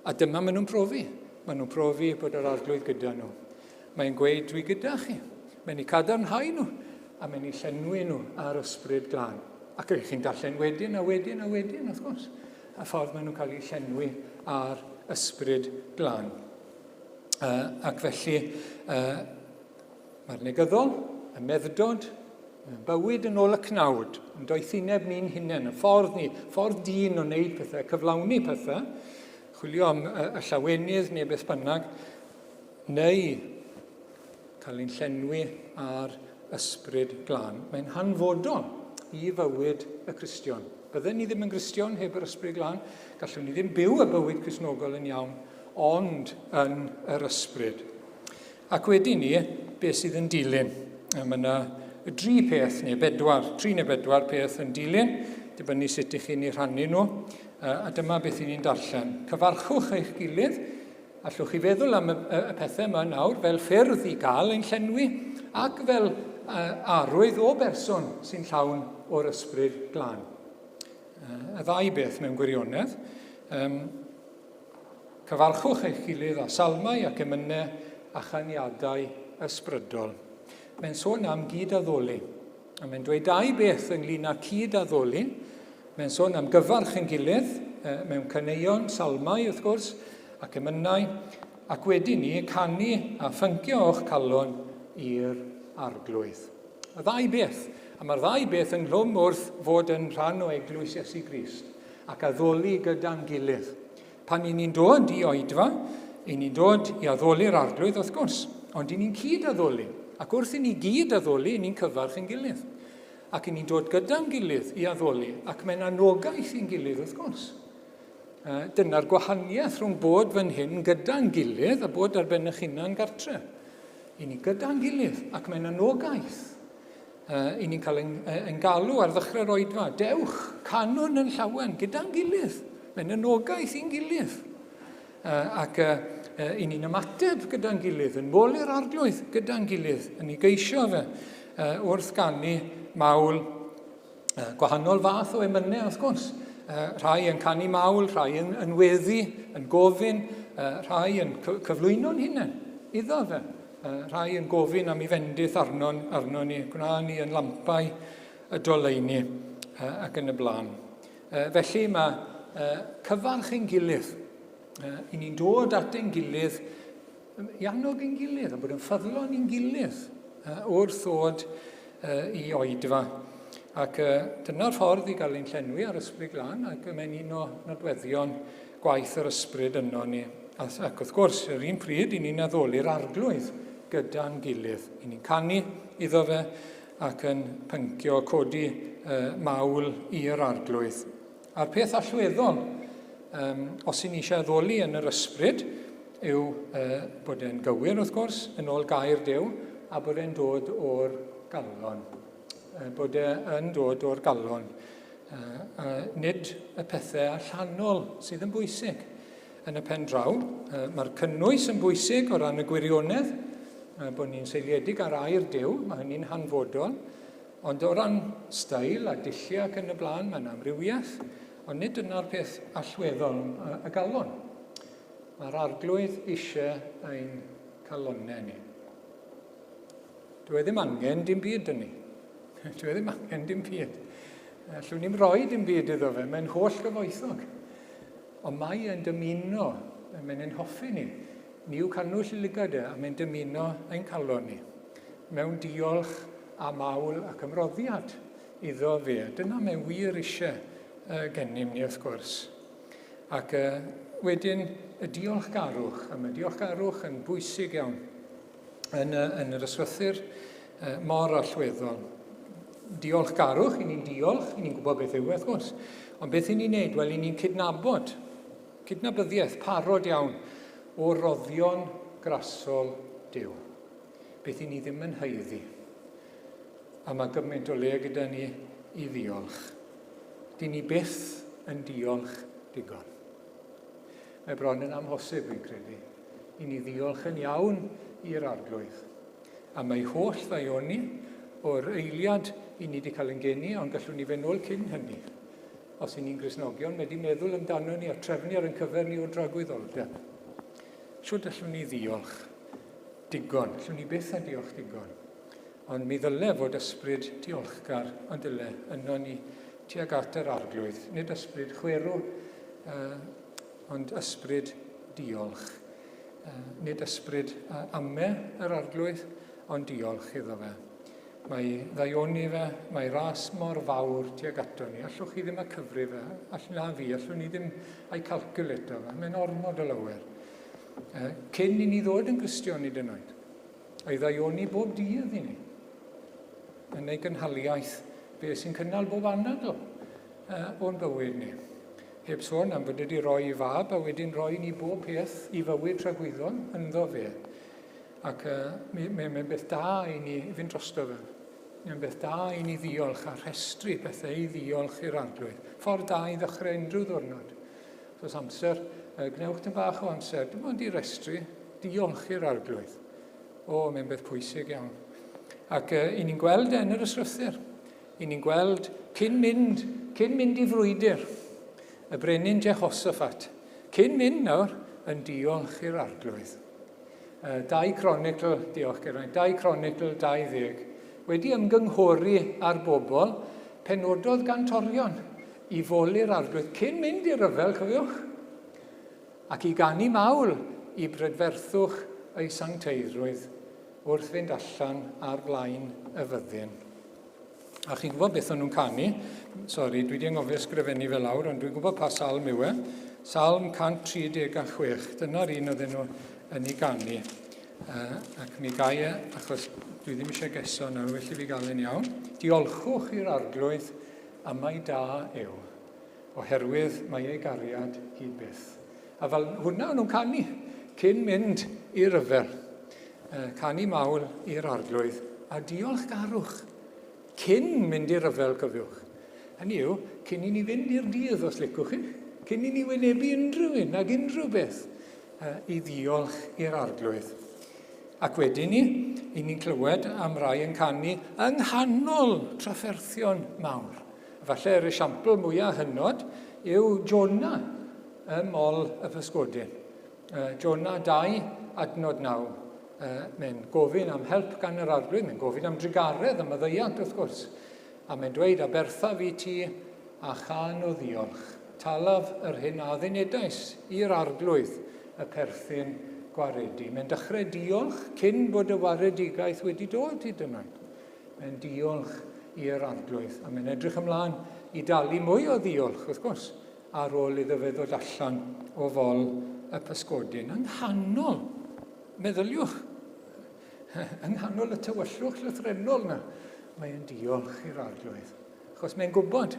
A dyma maen nhw'n profi. Maen nhw'n profi bod yr arglwydd gyda nhw. Mae'n gweud, dwi gyda chi. Mae'n eu cadarnhau nhw a mae'n eu llenwi nhw ar ysbryd glân. Ac rydych chi'n darllen wedyn a wedyn a wedyn, wrth gwrs, y ffordd maen nhw'n cael eu llenwi ar ysbryd glân. Uh, ac felly, uh, mae'r negyddol, y meddwdod, y bywyd yn ôl y cnawd, yn doethineb ni'n hunain, y ffordd ni, ffordd dyn o wneud pethau, cyflawni pethau, chwilio am y, y llawenydd neu beth bynnag, neu cael ein llenwi â'r Ysbryd Glân. Mae'n hanfodol i fywyd y Cristion. Bydden ni ddim yn Gristion heb yr Ysbryd Glân, gallwn ni ddim byw y bywyd Cristnogol yn iawn, ond yn yr Ysbryd. Ac wedi ni, beth sydd yn dilyn? Mae yna dri peth neu bedwar, tri neu bedwar peth yn dilyn, dibynnu sut ych chi'n ei rhannu nhw. A dyma beth i ni'n darllen. Cyfarchwch eich gilydd Allwch chi feddwl am y, y, y pethau yma nawr fel ffyrdd i gael ein llenwi ac fel arwydd o berson sy'n llawn o'r ysbryd glân. Y ddau beth mewn gwirionedd. Um, cyfarchwch eich gilydd â salmau ac emynau a chaniadau ysbrydol. Mae'n sôn am gyd-addoli. A mae'n dweud dau beth ynglyn â cyd-addoli. Mae'n sôn am gyfarch yn gilydd, mewn caneuon, salmau wrth gwrs, ac emynau, ac wedi ni canu a ffyncio o'ch calon i'r arglwydd. Y ddau beth. A mae'r ddau beth ynghlwm wrth fod yn rhan o eglwys Iesu Grist ac addoli gyda'n gilydd. Pan i ni'n dod i oedfa, i ni'n dod i addoli'r arglwydd wrth gwrs, ond i ni'n cyd addoli. Ac wrth i ni gyd addoli, i ni'n cyfarch yn gilydd. Ac i ni'n dod gyda'n gilydd i addoli, ac mae'n anogaeth i'n gilydd wrth gwrs. Dyna'r gwahaniaeth rhwng bod fan hyn gyda'n gilydd a bod ar ben eich hunan gartre. I ni gyda'n gilydd, ac mae'n anogaeth. I ni'n cael ein, ein galw ar ddechrau'r oedfa. Dewch, canwn yn llawen, gyda'n gilydd. Mae'n anogaeth i'n gilydd. Ac i ni'n ymateb gyda'n gilydd, yn moli'r arglwydd gyda'n gilydd, yn ei geisio fe wrth ganu mawl Gwahanol fath o emynau, wrth gwrs. Rhai yn canu mawl, rhai yn, yn weddi, yn gofyn, rhai yn cyflwyno'n hunain iddo fe. Rhai yn gofyn am ei fendith arnon, arno ni, gwna ni yn lampau y doleini ac yn y blaen. Felly mae cyfarch ein gilydd. I ni'n dod at ein gilydd i annog ein gilydd a bod yn ffyddlon i'n gilydd wrth ddod i oedfa. Ac dyna'r ffordd i gael ein llenwi ar Ysbryd Glân ac mae'n un o nodweddion gwaith yr ysbryd yno ni. Ac wrth gwrs, yr un pryd, i ni'n addoli'r arglwydd gyda'n gilydd. I ni'n canu iddo fe ac yn pyncio codi mawl i'r arglwydd. A'r peth allweddol, um, os y'n ni eisiau addoli yn yr ysbryd, yw uh, bod e'n gywir, wrth gwrs, yn ôl gair Duw, a bod e'n dod o'r galon. Uh, bod e'n dod o'r galon. Uh, uh, nid y pethau allanol sydd yn bwysig. Yn y pen draw, uh, mae'r cynnwys yn bwysig o ran y gwirionedd, uh, bod ni'n seiliedig ar air Duw, mae hynny'n hanfodol, Ond o ran steil a dulliau ac yn y blaen, mae'n amrywiaeth, ond nid dyna'r peth allweddol, y galon. Mae'r arglwydd eisiau ein calonnau ni. Dwi e ddim angen dim byd dyn ni. Dwi e ddim angen dim byd. Allwn ni'm rhoi dim byd iddo fe, mae'n holl gyfoethog. Ond mae e'n dymuno, mae'n ein hoffi ni. Ni yw cannwyll i lygad e, a mae'n dymuno ein calon ni. Mewn diolch a mawl ac ymroddiad iddo fe. Dyna mae wir eisiau gennym ni wrth gwrs. Ac wedyn y diolchgarwch, a mae diolchgarwch yn bwysig iawn yn, y, yn yr yswythyr mor allweddol. Diolchgarwch, i ni'n diolch, i ni'n gwybod beth yw e, wrth gwrs. Ond beth i ni'n neud? Wel, i ni'n cydnabod, cydnabyddiaeth parod iawn o roddion grasol Duw. Beth i ni ddim yn haeddu. A mae gymaint o le gyda ni i ddiolch. Dyn ni byth yn diolch digon. Mae bron yn amhosib, fi'n credu, i ni ddiolch yn iawn i'r arglwydd. A mae holl ddaioni o'r eiliad i ni wedi cael yn geni, ond gallwn ni fynd nôl cyn hynny. Os i ni'n Gristnogion, mae wedi meddwl amdano ni a trefnu ar ein cyfer ni o dragwyddoldeb. Shwt allwn ni ddiolch digon? Allwn ni byth a diolch digon. Ond mi ddyle fod ysbryd diolchgar, ond dyle, yno ni tuag at yr arglwydd. Nid ysbryd chwerw, uh, ond ysbryd diolch. Uh, nid ysbryd uh, ame yr arglwydd, ond diolch iddo fe. Mae ddaioni fe, mae ras mor fawr tuag ato ni. Allwch chi ddim a cyfri fe, all, na fi, allwn ni ddim a'i calculato fe. Mae'n ormod o lawer. Cyn i ni ddod yn Gristion hyd yn oed. A'i ddaioni bob dydd i ni. Yn ei gynhaliaeth, fe sy'n cynnal bob anadl o'n bywyd ni. Heb sôn am fod wedi rhoi i fab a wedyn rhoi ni bob peth i fywyd tragwyddol ynddo fe. Ac uh, mae'n mae, mae beth da i ni fynd drosto fe. Mae'n beth da i ni ddiolch a rhestru pethau i ddiolch i'r arglwydd. Ffordd da i ddechrau unrhyw ddwrnod. Os oes amser, uh, gwnewch tyn bach o amser, dim ond i restru, diolch i'r arglwydd. O, mae'n beth pwysig iawn. Ac uh, i ni'n gweld e yn yr ysgrythur. I ni'n gweld cyn mynd, cyn mynd i frwydr, y brenin Jehoshaphat, cyn mynd nawr, yn diolch i'r arglwydd. 2 Cronicl, diolch Geraint, 2 Cronicl 20, wedi ymgynghori ar bobl, penododd gantorion i foli'r arglwydd cyn mynd i'r rhyfel, cofiwch, ac i ganu mawl i brydferthwch ei sancteiddrwydd wrth fynd allan ar flaen y fyddin. A chi'n gwybod beth o'n nhw'n canu? Sori, dwi wedi anghofio ysgrifennu fe lawr, ond dwi'n gwybod pa salm yw e. Salm 136, dyna'r un oedden nhw yn ei ganu. Ac mi gai e, achos dwi ddim eisiau geso nawr, felly fi gael e'n iawn. Diolchwch i'r arglwydd am mai da yw, oherwydd mae ei gariad hyd byth. A fel hwnna o'n nhw'n canu cyn mynd i ryfel. Canu mawl i'r arglwydd a diolchgarwch cyn mynd i ryfel, cofiwch. Hynny yw, cyn i ni fynd i'r dydd, os licwch chi, cyn i ni wynebu unrhyw un ag unrhyw beth i ddiolch i'r arglwydd. Ac wedyn ni, i ni'n clywed am rai yn canu yng nghanol trafferthion mawr. Falle yr esiampl mwyaf hynod yw Jonah ym mol y pysgodyn. Jonah 2, adnod 9. Mae'n gofyn am help gan yr arglwydd, mae'n gofyn am drugaredd, am maddeuant wrth gwrs. A mae'n dweud, abertha fi ti a chân o ddiolch. Talaf yr hyn a ddunedais i'r arglwydd y perthyn gwaredu. Mae'n dechrau diolch cyn bod y waredigaeth wedi dod hyd yn oed. Mae'n diolch i'r arglwydd, a mae'n edrych ymlaen i dalu mwy o ddiolch, wrth gwrs, ar ôl iddo fe ddod allan o fol y pysgodyn. Yng nghanol, meddyliwch, yng nghanol y tywyllwch llythrennol yna, mae'n diolch i'r arglwydd. Achos mae'n gwybod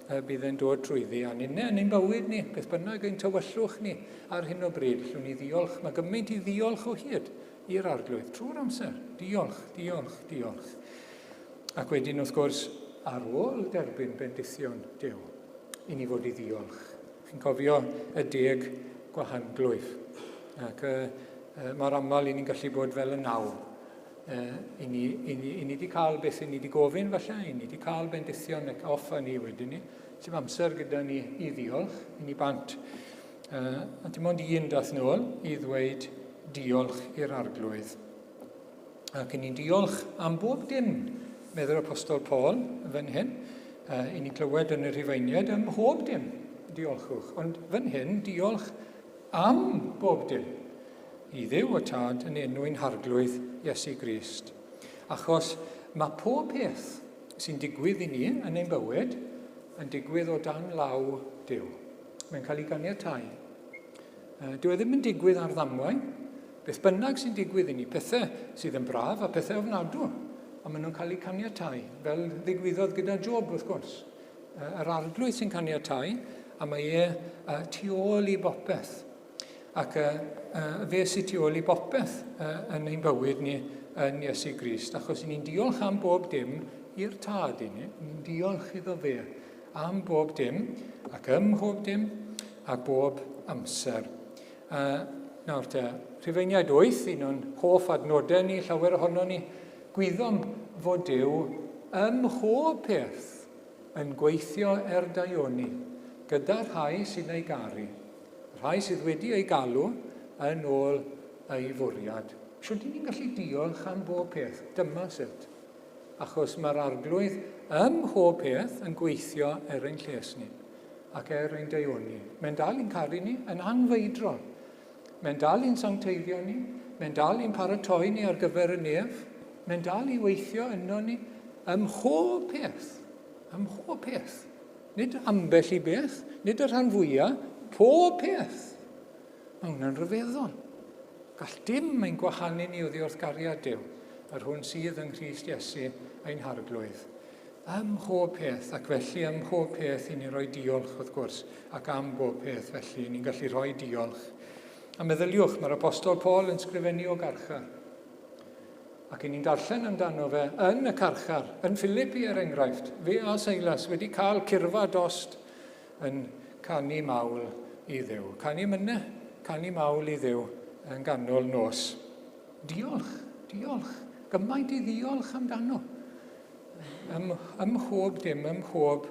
y bydd e'n dod trwyddi, a ninne yn ein bywyd ni, beth bynnag ein tywyllwch ni ar hyn o bryd, llwn ni ddiolch, mae gymaint i ddiolch o hyd i'r arglwydd trwy'r amser. Diolch, diolch, diolch. Ac wedyn, wrth gwrs, ar ôl derbyn bendithion Duw, i ni fod i ddiolch. Chi'n cofio y deg gwahanglwyf. Ac mae'r aml i ni'n gallu bod fel y naw. I ni, i ni, i ni wedi cael beth i ni wedi gofyn falle, i ni wedi cael bendithion ac off â ni wedyn ni. Sim amser gyda ni i ddiolch, i ni bant. A dim ond un dath nôl i ddweud diolch i'r arglwydd. Ac i ni'n diolch am bob dim, meddai'r Apostol Paul fan hyn. I ni'n clywed yn y Rhufeiniaid ym mhob dim, diolchwch. Ond fan hyn, diolch am bob dim. I Dduw y Tad yn enw ein Harglwydd Iesu Grist. Achos mae pob peth sy'n digwydd i ni yn ein bywyd yn digwydd o dan law Duw. Mae'n cael ei ganiatáu. Dyw e ddim yn digwydd ar ddamwain. Beth bynnag sy'n digwydd i ni, pethau sydd yn braf a pethau ofnadw, ond maen nhw'n cael eu caniatáu, fel ddigwyddodd gyda Job, wrth gwrs. Yr arglwydd sy'n caniatáu, a mae e tu ôl i bopeth. Ac fe sy'n tu ôl i bopeth yn ein bywyd ni yn Iesu Grist, achos ni'n diolch am bob dim i'r Tad i ni. Ni'n diolch iddo fe am bob dim, ac ym mhob dim, a bob amser. Nawr te, Rhufeiniaid 8, un o'n hoff adnodau ni, llawer ohono ni, gwyddom fod Duw ym mhob peth yn gweithio er daioni, gyda'r rhai sy'n ei garu, rhai sydd wedi ei galw yn ôl ei fwriad. Shwt 'y ni'n gallu diolch am bob peth? Dyma sut. Achos mae'r Arglwydd ym mhob peth yn gweithio er ein lles ni ac er ein daioni. Mae'n dal i'n caru ni yn anfeidrol. Mae'n dal i'n sancteiddio ni. Mae'n dal i'n paratoi ni ar gyfer y nef. Mae'n dal i weithio yno ni ym mhob peth. Ym mhob peth. Nid ambell i beth, nid y rhan fwyaf, pob peth. Mae hwnna'n rhyfeddol. Gall dim ein gwahanu ni oddi wrth gariad Duw, yr hwn sydd yng Nghrist Iesu ein Harglwydd. Ym mhob peth, ac felly ym mhob peth i ni roi diolch wrth gwrs, ac am bob peth felly ni'n gallu rhoi diolch. A meddyliwch, mae'r Apostol Paul yn sgrifennu o garchar. Ac i ni'n darllen amdano fe yn y carchar, yn Philippi er enghraifft, fe a Silas wedi cael curfa dost yn canu mawl i Dduw. Canu mynne, canu mawl i Dduw yn ganol nos. Diolch, diolch, gymaint i ddiolch amdano. Ym, ym mhob dim, ym mhob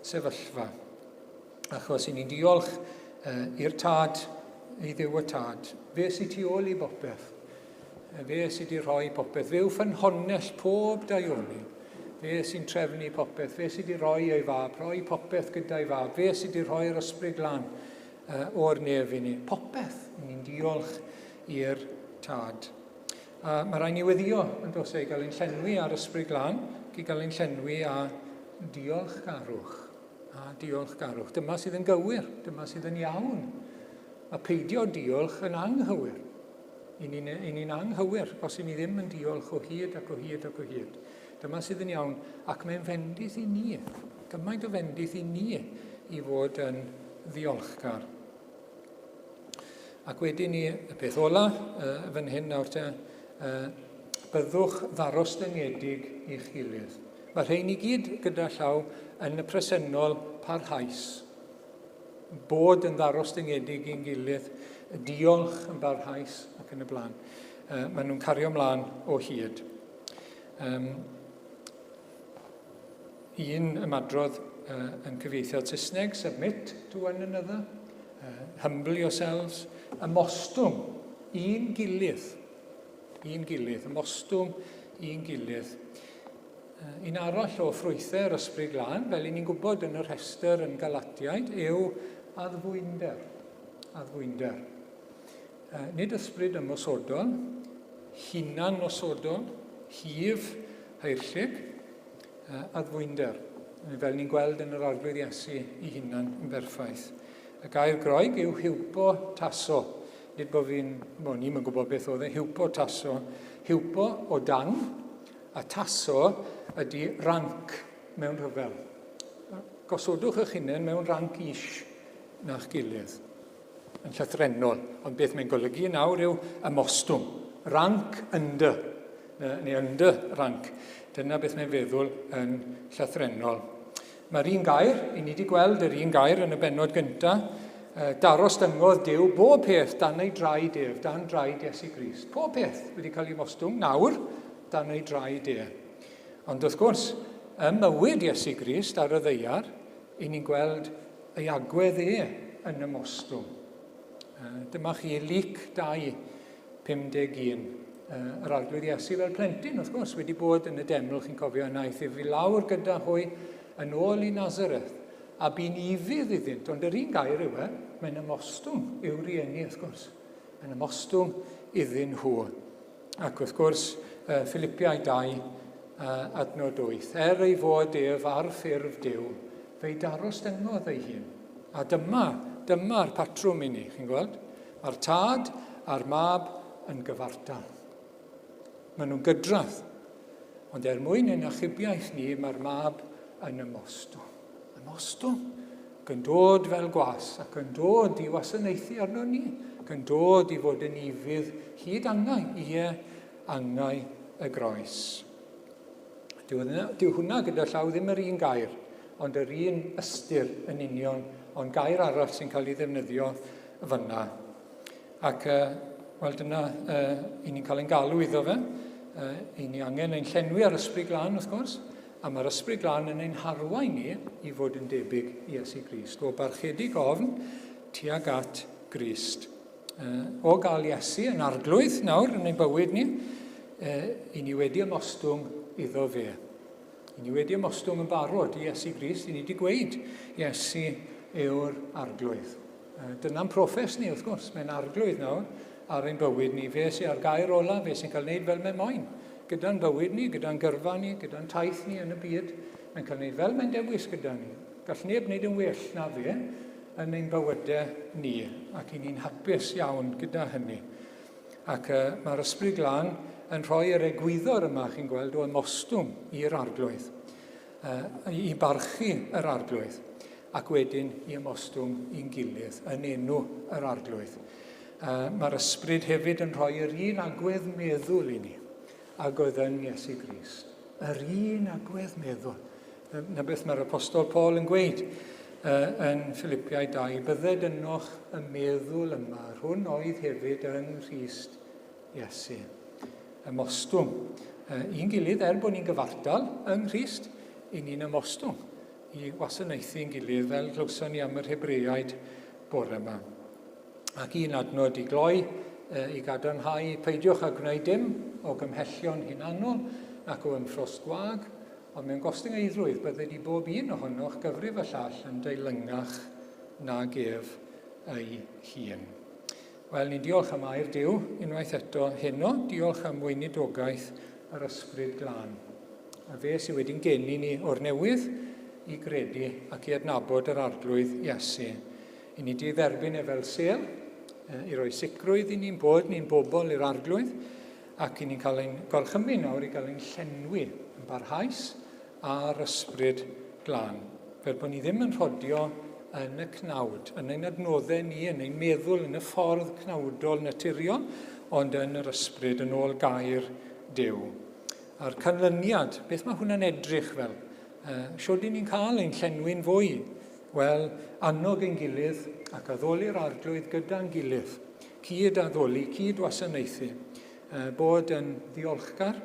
sefyllfa. Achos i ni'n diolch i'r Tad, i Dduw y Tad. Fe sy'n tu ôl i bopeth. Fe sydd wedi rhoi popeth. Fe yw ffynhonnell pob daioni. Fe sy'n trefnu popeth. Fe sydd wedi rhoi ei fab, rhoi popeth gyda'i fab. Fe sydd wedi rhoi'r ysbryd glân o'r nef i ni. Popeth. Ni'n diolch i'r Tad. A mae rhaid ni weddio yn dos e i gael ein llenwi ar ysbryd glân, i gael ein llenwi â diolchgarwch. A diolchgarwch. Dyma sydd yn gywir, dyma sydd yn iawn. Mae peidio diolch yn anghywir. I ni'n ni anghywir os i ni ddim yn diolch o hyd ac o hyd ac o hyd. Dyma sydd yn iawn, ac mae'n fendith i ni. Gymaint o fendith i ni i fod yn ddiolchgar. Ac wedyn ni, y peth ola, uh, fan hyn nawr te, uh, byddwch ddarostyngedig i'ch gilydd. Mae rhain i gyd gyda llaw yn y presennol parhaus. Bod yn ddarostyngedig i'n gilydd, diolch yn barhaus ac yn y blaen. Uh, maen nhw'n cario ymlaen o hyd. Um, Un ymadrodd uh, yn cyfieithiad Saesneg, submit to one another, uh, humble yourselves, ymostwng un gilydd, un gilydd, ymostwng un gilydd. Uh, un arall o ffrwythau'r ysbryd glân, fel i ni'n gwybod yn y rhestr yn Galatiaid, yw addfwynder. Addfwynder. Uh, nid ysbryd ymosodol, hunan-osodol, hif, haerllug, addfwynder, fel ni'n gweld yn yr Arglwydd Iesu ei hunan yn berffaith. Y gair Groeg yw hypo taso. Nid bod fi'n, bo, ni'n yn gwybod beth oedd e, hypo taso. Hypo o dan, a taso ydy ranc mewn rhyfel. Gosodwch eich hunain mewn ranc ish na'ch gilydd. yn llythrennol, ond beth mae'n golygu nawr yw ymostwng. Rank under, neu under rank. Dyna beth mae'n feddwl yn llythrennol. Mae'r un gair, i ni wedi gweld yr un gair yn y bennod gyntaf, darostyngodd Duw bob peth dan ei draed ef, dan draed Iesu Grist. Pob peth wedi cael ei mostwng nawr dan ei draed e. Ond wrth gwrs, ym mywyd Iesu Grist ar y ddeiar, i ni'n gweld ei agwedd e yn ymostwng. Dyma chi Luc 2, 51. Yr Arglwydd Iesu fel plentyn, wrth gwrs, wedi bod yn y deml, chi'n cofio, yna aeth ef i lawr gyda hwy yn ôl i Nazareth, a bu'n ufudd iddynt, ond yr un gair yw e, mae'n ymostwng i'w rieni, wrth gwrs, yn ymostwng iddyn nhw. Ac wrth gwrs, Philipiau 2, adnod 8, er ei fod ef ar ffurf Duw, fe'i darostyngodd ei hun. A dyma, dyma'r patrwm i ni, chi'n gweld? Mae'r tad a'r mab yn gyfartal. Maen nhw'n gydradd. Ond er mwyn ein achubiaeth ni, mae'r mab yn ymostwng. Ymostwng. Ac yn dod fel gwas, ac yn dod i wasanaethu arno ni, ac yn dod i fod yn ufudd hyd angau, ie, angau y groes. Dyw hwnna, dyw hwnna gyda llaw ddim yr un gair, ond yr un ystyr yn union, ond gair arall sy'n cael ei ddefnyddio fyna. Ac, uh, wel, dyna uh, i ni'n cael ein galw iddo fe. Uh, I ni angen ein llenwi ar ysbryd glân, wrth gwrs, a mae'r ysbryd glân yn ein harwain ni i fod yn debyg i Iesu Grist. O barchedig ofn tuag at Grist. Uh, o gael Iesu yn arglwydd nawr yn ein bywyd ni, uh, i ni wedi ymostwng iddo fe. I ni wedi ymostwng yn barod i Iesu Grist, i ni wedi gweud Iesu yw'r arglwydd. Dyna'n proffes ni, wrth gwrs. Mae'n arglwydd nawr ar ein bywyd ni. Fe sy'n ar gair ola, fe sy'n cael wneud fel mae'n moyn. Gyda'n bywyd ni, gyda'n gyrfa ni, gyda'n taith ni yn y byd, mae'n cael wneud fel mae'n dewis gyda ni. Gall neb wneud yn well na fe yn ein bywydau ni, ac i ni'n hapus iawn gyda hynny. Ac uh, mae'r Ysbryd Glân yn rhoi yr egwyddor yma, chi'n gweld, o ymostwng i'r arglwydd, uh, i barchu yr arglwydd. ac wedyn i ymostwng i'n gilydd yn enw yr Arglwydd. Uh, Mae'r ysbryd hefyd yn rhoi yr un agwedd meddwl i ni ag oedd yn Iesu Grist. Yr un agwedd meddwl. Na beth mae'r apostol Paul yn gweud uh, yn Philippiau 2, bydded ynoch y meddwl yma, rhwn oedd hefyd yng Nghrist Iesu. Ymostwng. Uh, i'n gilydd, er bod ni'n gyfartal yng Nghrist, i ni'n ymostwng i wasanaethu'n gilydd fel glywson ni am yr Hebreaid bore yma. Ac un adnod i gloi i gadarnhau peidiwch â gwneud dim o gymhellion hunanol nac o ymffrost gwag, ond mewn gostyngeiddrwydd bydded i bob un ohonoch gyfrif y llall yn deilyngach nag ef ei hun. Wel, ni'n diolch am air Duw unwaith eto heno, diolch am weinidogaeth yr Ysbryd Glân. A fe sydd wedi'n geni ni o'r newydd i gredu ac i adnabod yr Arglwydd Iesu. I ni di dderbyn e fel sêl, i roi sicrwydd i ni'n bod ni'n bobl i'r Arglwydd, ac i ni'n cael ein gorchymyn nawr i gael ein llenwi yn barhaus a'r Ysbryd Glân, fel bod ni ddim yn rhodio yn y cnawd, yn ein adnoddau ni, yn ein meddwl, yn y ffordd cnawdol naturiol, ond yn yr ysbryd, yn ôl gair Duw. A'r canlyniad, beth mae hwnna'n edrych fel? Siwr dyn ni'n cael ein llenwi'n fwy? Wel, annog ein gilydd ac addoli'r arglwydd gyda'n gilydd. Cyd addoli, cyd wasanaethu. Bod yn ddiolchgar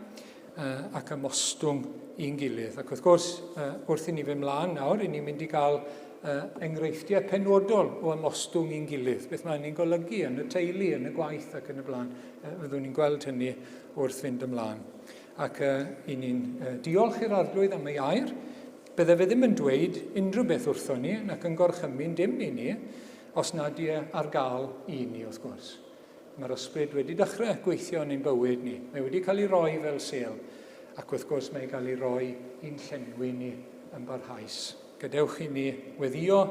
ac ymostwng i'n gilydd. Ac wrth gwrs, wrth i ni fynd mlaen nawr, i ni'n mynd i gael enghreifftiau penodol o ymostwng i'n gilydd. Beth mae hynny'n golygu yn y teulu, yn y gwaith ac yn y blaen. Fyddwn ni'n gweld hynny wrth fynd ymlaen. Ac i ni'n diolch i'r Arglwydd am ei air. Bydde fe ddim yn dweud unrhyw beth wrthon ni nac yn gorchymyn dim i ni, os nad i e ar gael i ni, wrth gwrs. Mae'r ysbryd wedi dechrau gweithio yn ein bywyd ni. Mae wedi cael ei roi fel sêl, ac wrth gwrs mae cael ei roi i'n llenwi ni yn barhaus. Gadewch i ni weddio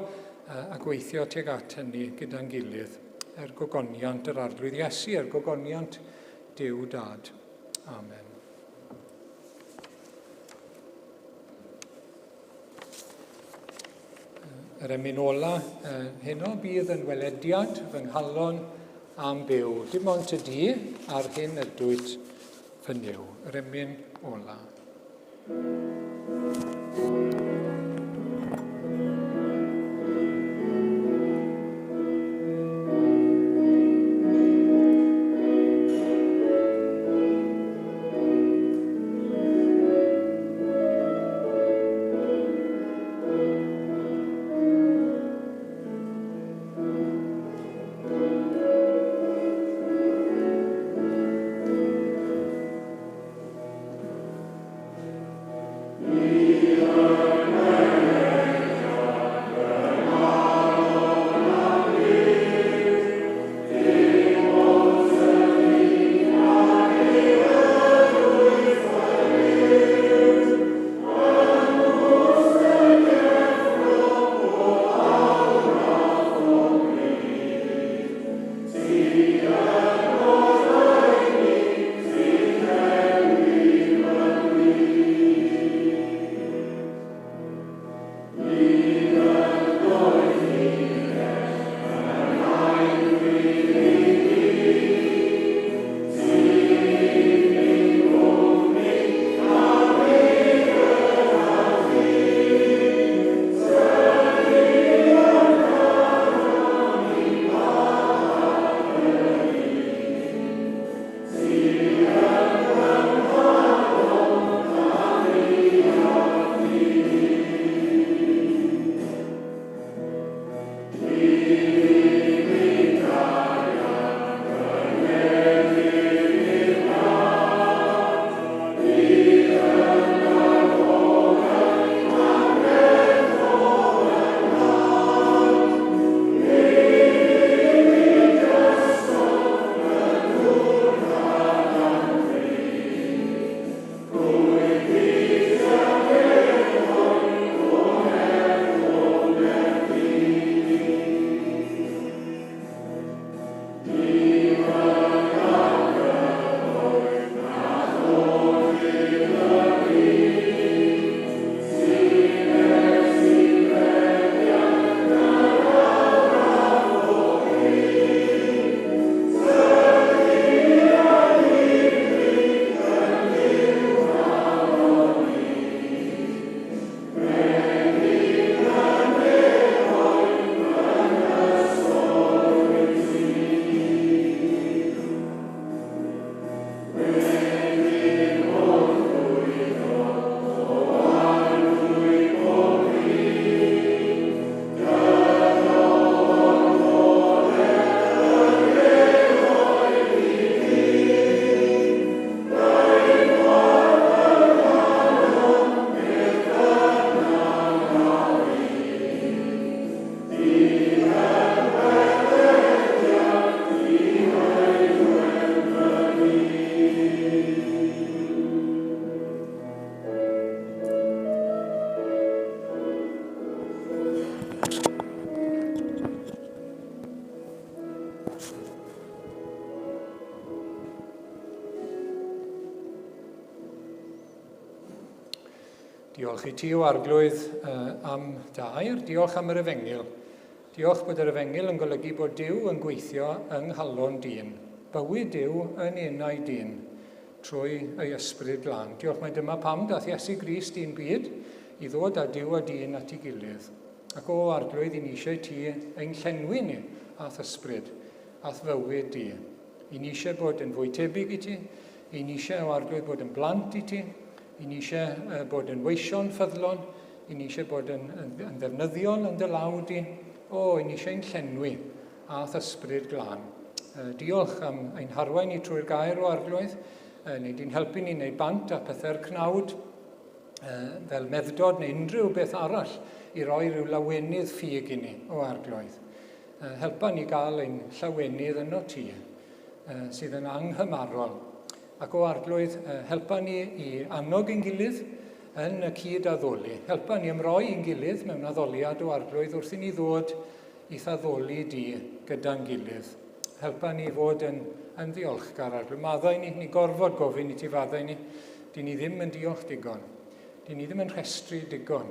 a gweithio tuag at hynny gyda'n gilydd, er gogoniant yr Arglwydd Iesu, er gogoniant Duw Dad. Amen. Yr emyn ola heno bydd yn welediad fy nghalon am byw. Dim ond ty di ar hyn ydwyt fy Nuw. Yr emyn ola. Diolch i ti, o Arglwydd, am dy air. Diolch am yr efengyl. Diolch bod yr efengyl yn golygu bod Duw yn gweithio yng nghalon dyn. Bywyd Duw yn enau dyn trwy ei ysbryd glân. Diolch mai dyma pam dath Iesu Grist i'n byd, i ddod â Duw a dyn at ei gilydd. Ac o Arglwydd, i ni eisiau ti ein llenwi ni a'th ysbryd, a'th fywyd di. I ni eisiau bod yn fwy tebyg i ti, i ni eisiau, o Arglwydd, bod yn blant i ti, i ni eisiau bod yn weision ffyddlon, i ni eisiau bod yn, yn, yn ddefnyddiol yn dy law di. O, i ni eisiau ein llenwi a'th ysbryd glân. Diolch am ein harwain ni trwy'r gair o Arglwydd. Neu di'n helpu ni wneud bant a pethau'r cnawd fel medddod neu unrhyw beth arall i roi rhyw lawenydd ffug i ni o Arglwydd. Helpa ni gael ein llawenydd yno ti, sydd yn anghymarol. Ac o Arglwydd, helpa ni i annog ein gilydd yn y cyd addoli. Helpa ni ymroi ein gilydd mewn addoliad o Arglwydd wrth i ni ddod i'th addoli di gyda'n gilydd. Helpa ni fod yn, yn ddiolchgar, Arglwydd. Maddau ni, ni gorfod gofyn i ti faddau ni. Dyn ni ddim yn diolch digon. Dyn ni ddim yn rhestru digon.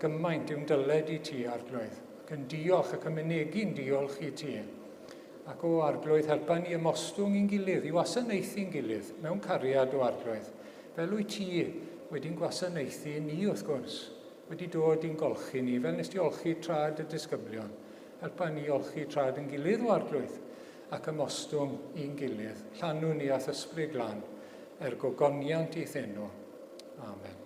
Gymaint yw'n dyled i ti, Arglwydd. Ac yn diolch ac yn mynegi'n diolch i ti. Ac o Arglwydd, helpa ni ymostwng i'n gilydd, i wasanaethu'n gilydd, mewn cariad o Arglwydd. Fel wyt ti wedi'n gwasanaethu ni, wrth gwrs. Wedi dod i'n golchi ni, fel nes di olchi traed y disgyblion. Helpa ni olchi traed yn gilydd o Arglwydd, ac ymostwng i'n gilydd. Llanw ni a'th ysbryd glân, er gogoniant i'th enw. Amen.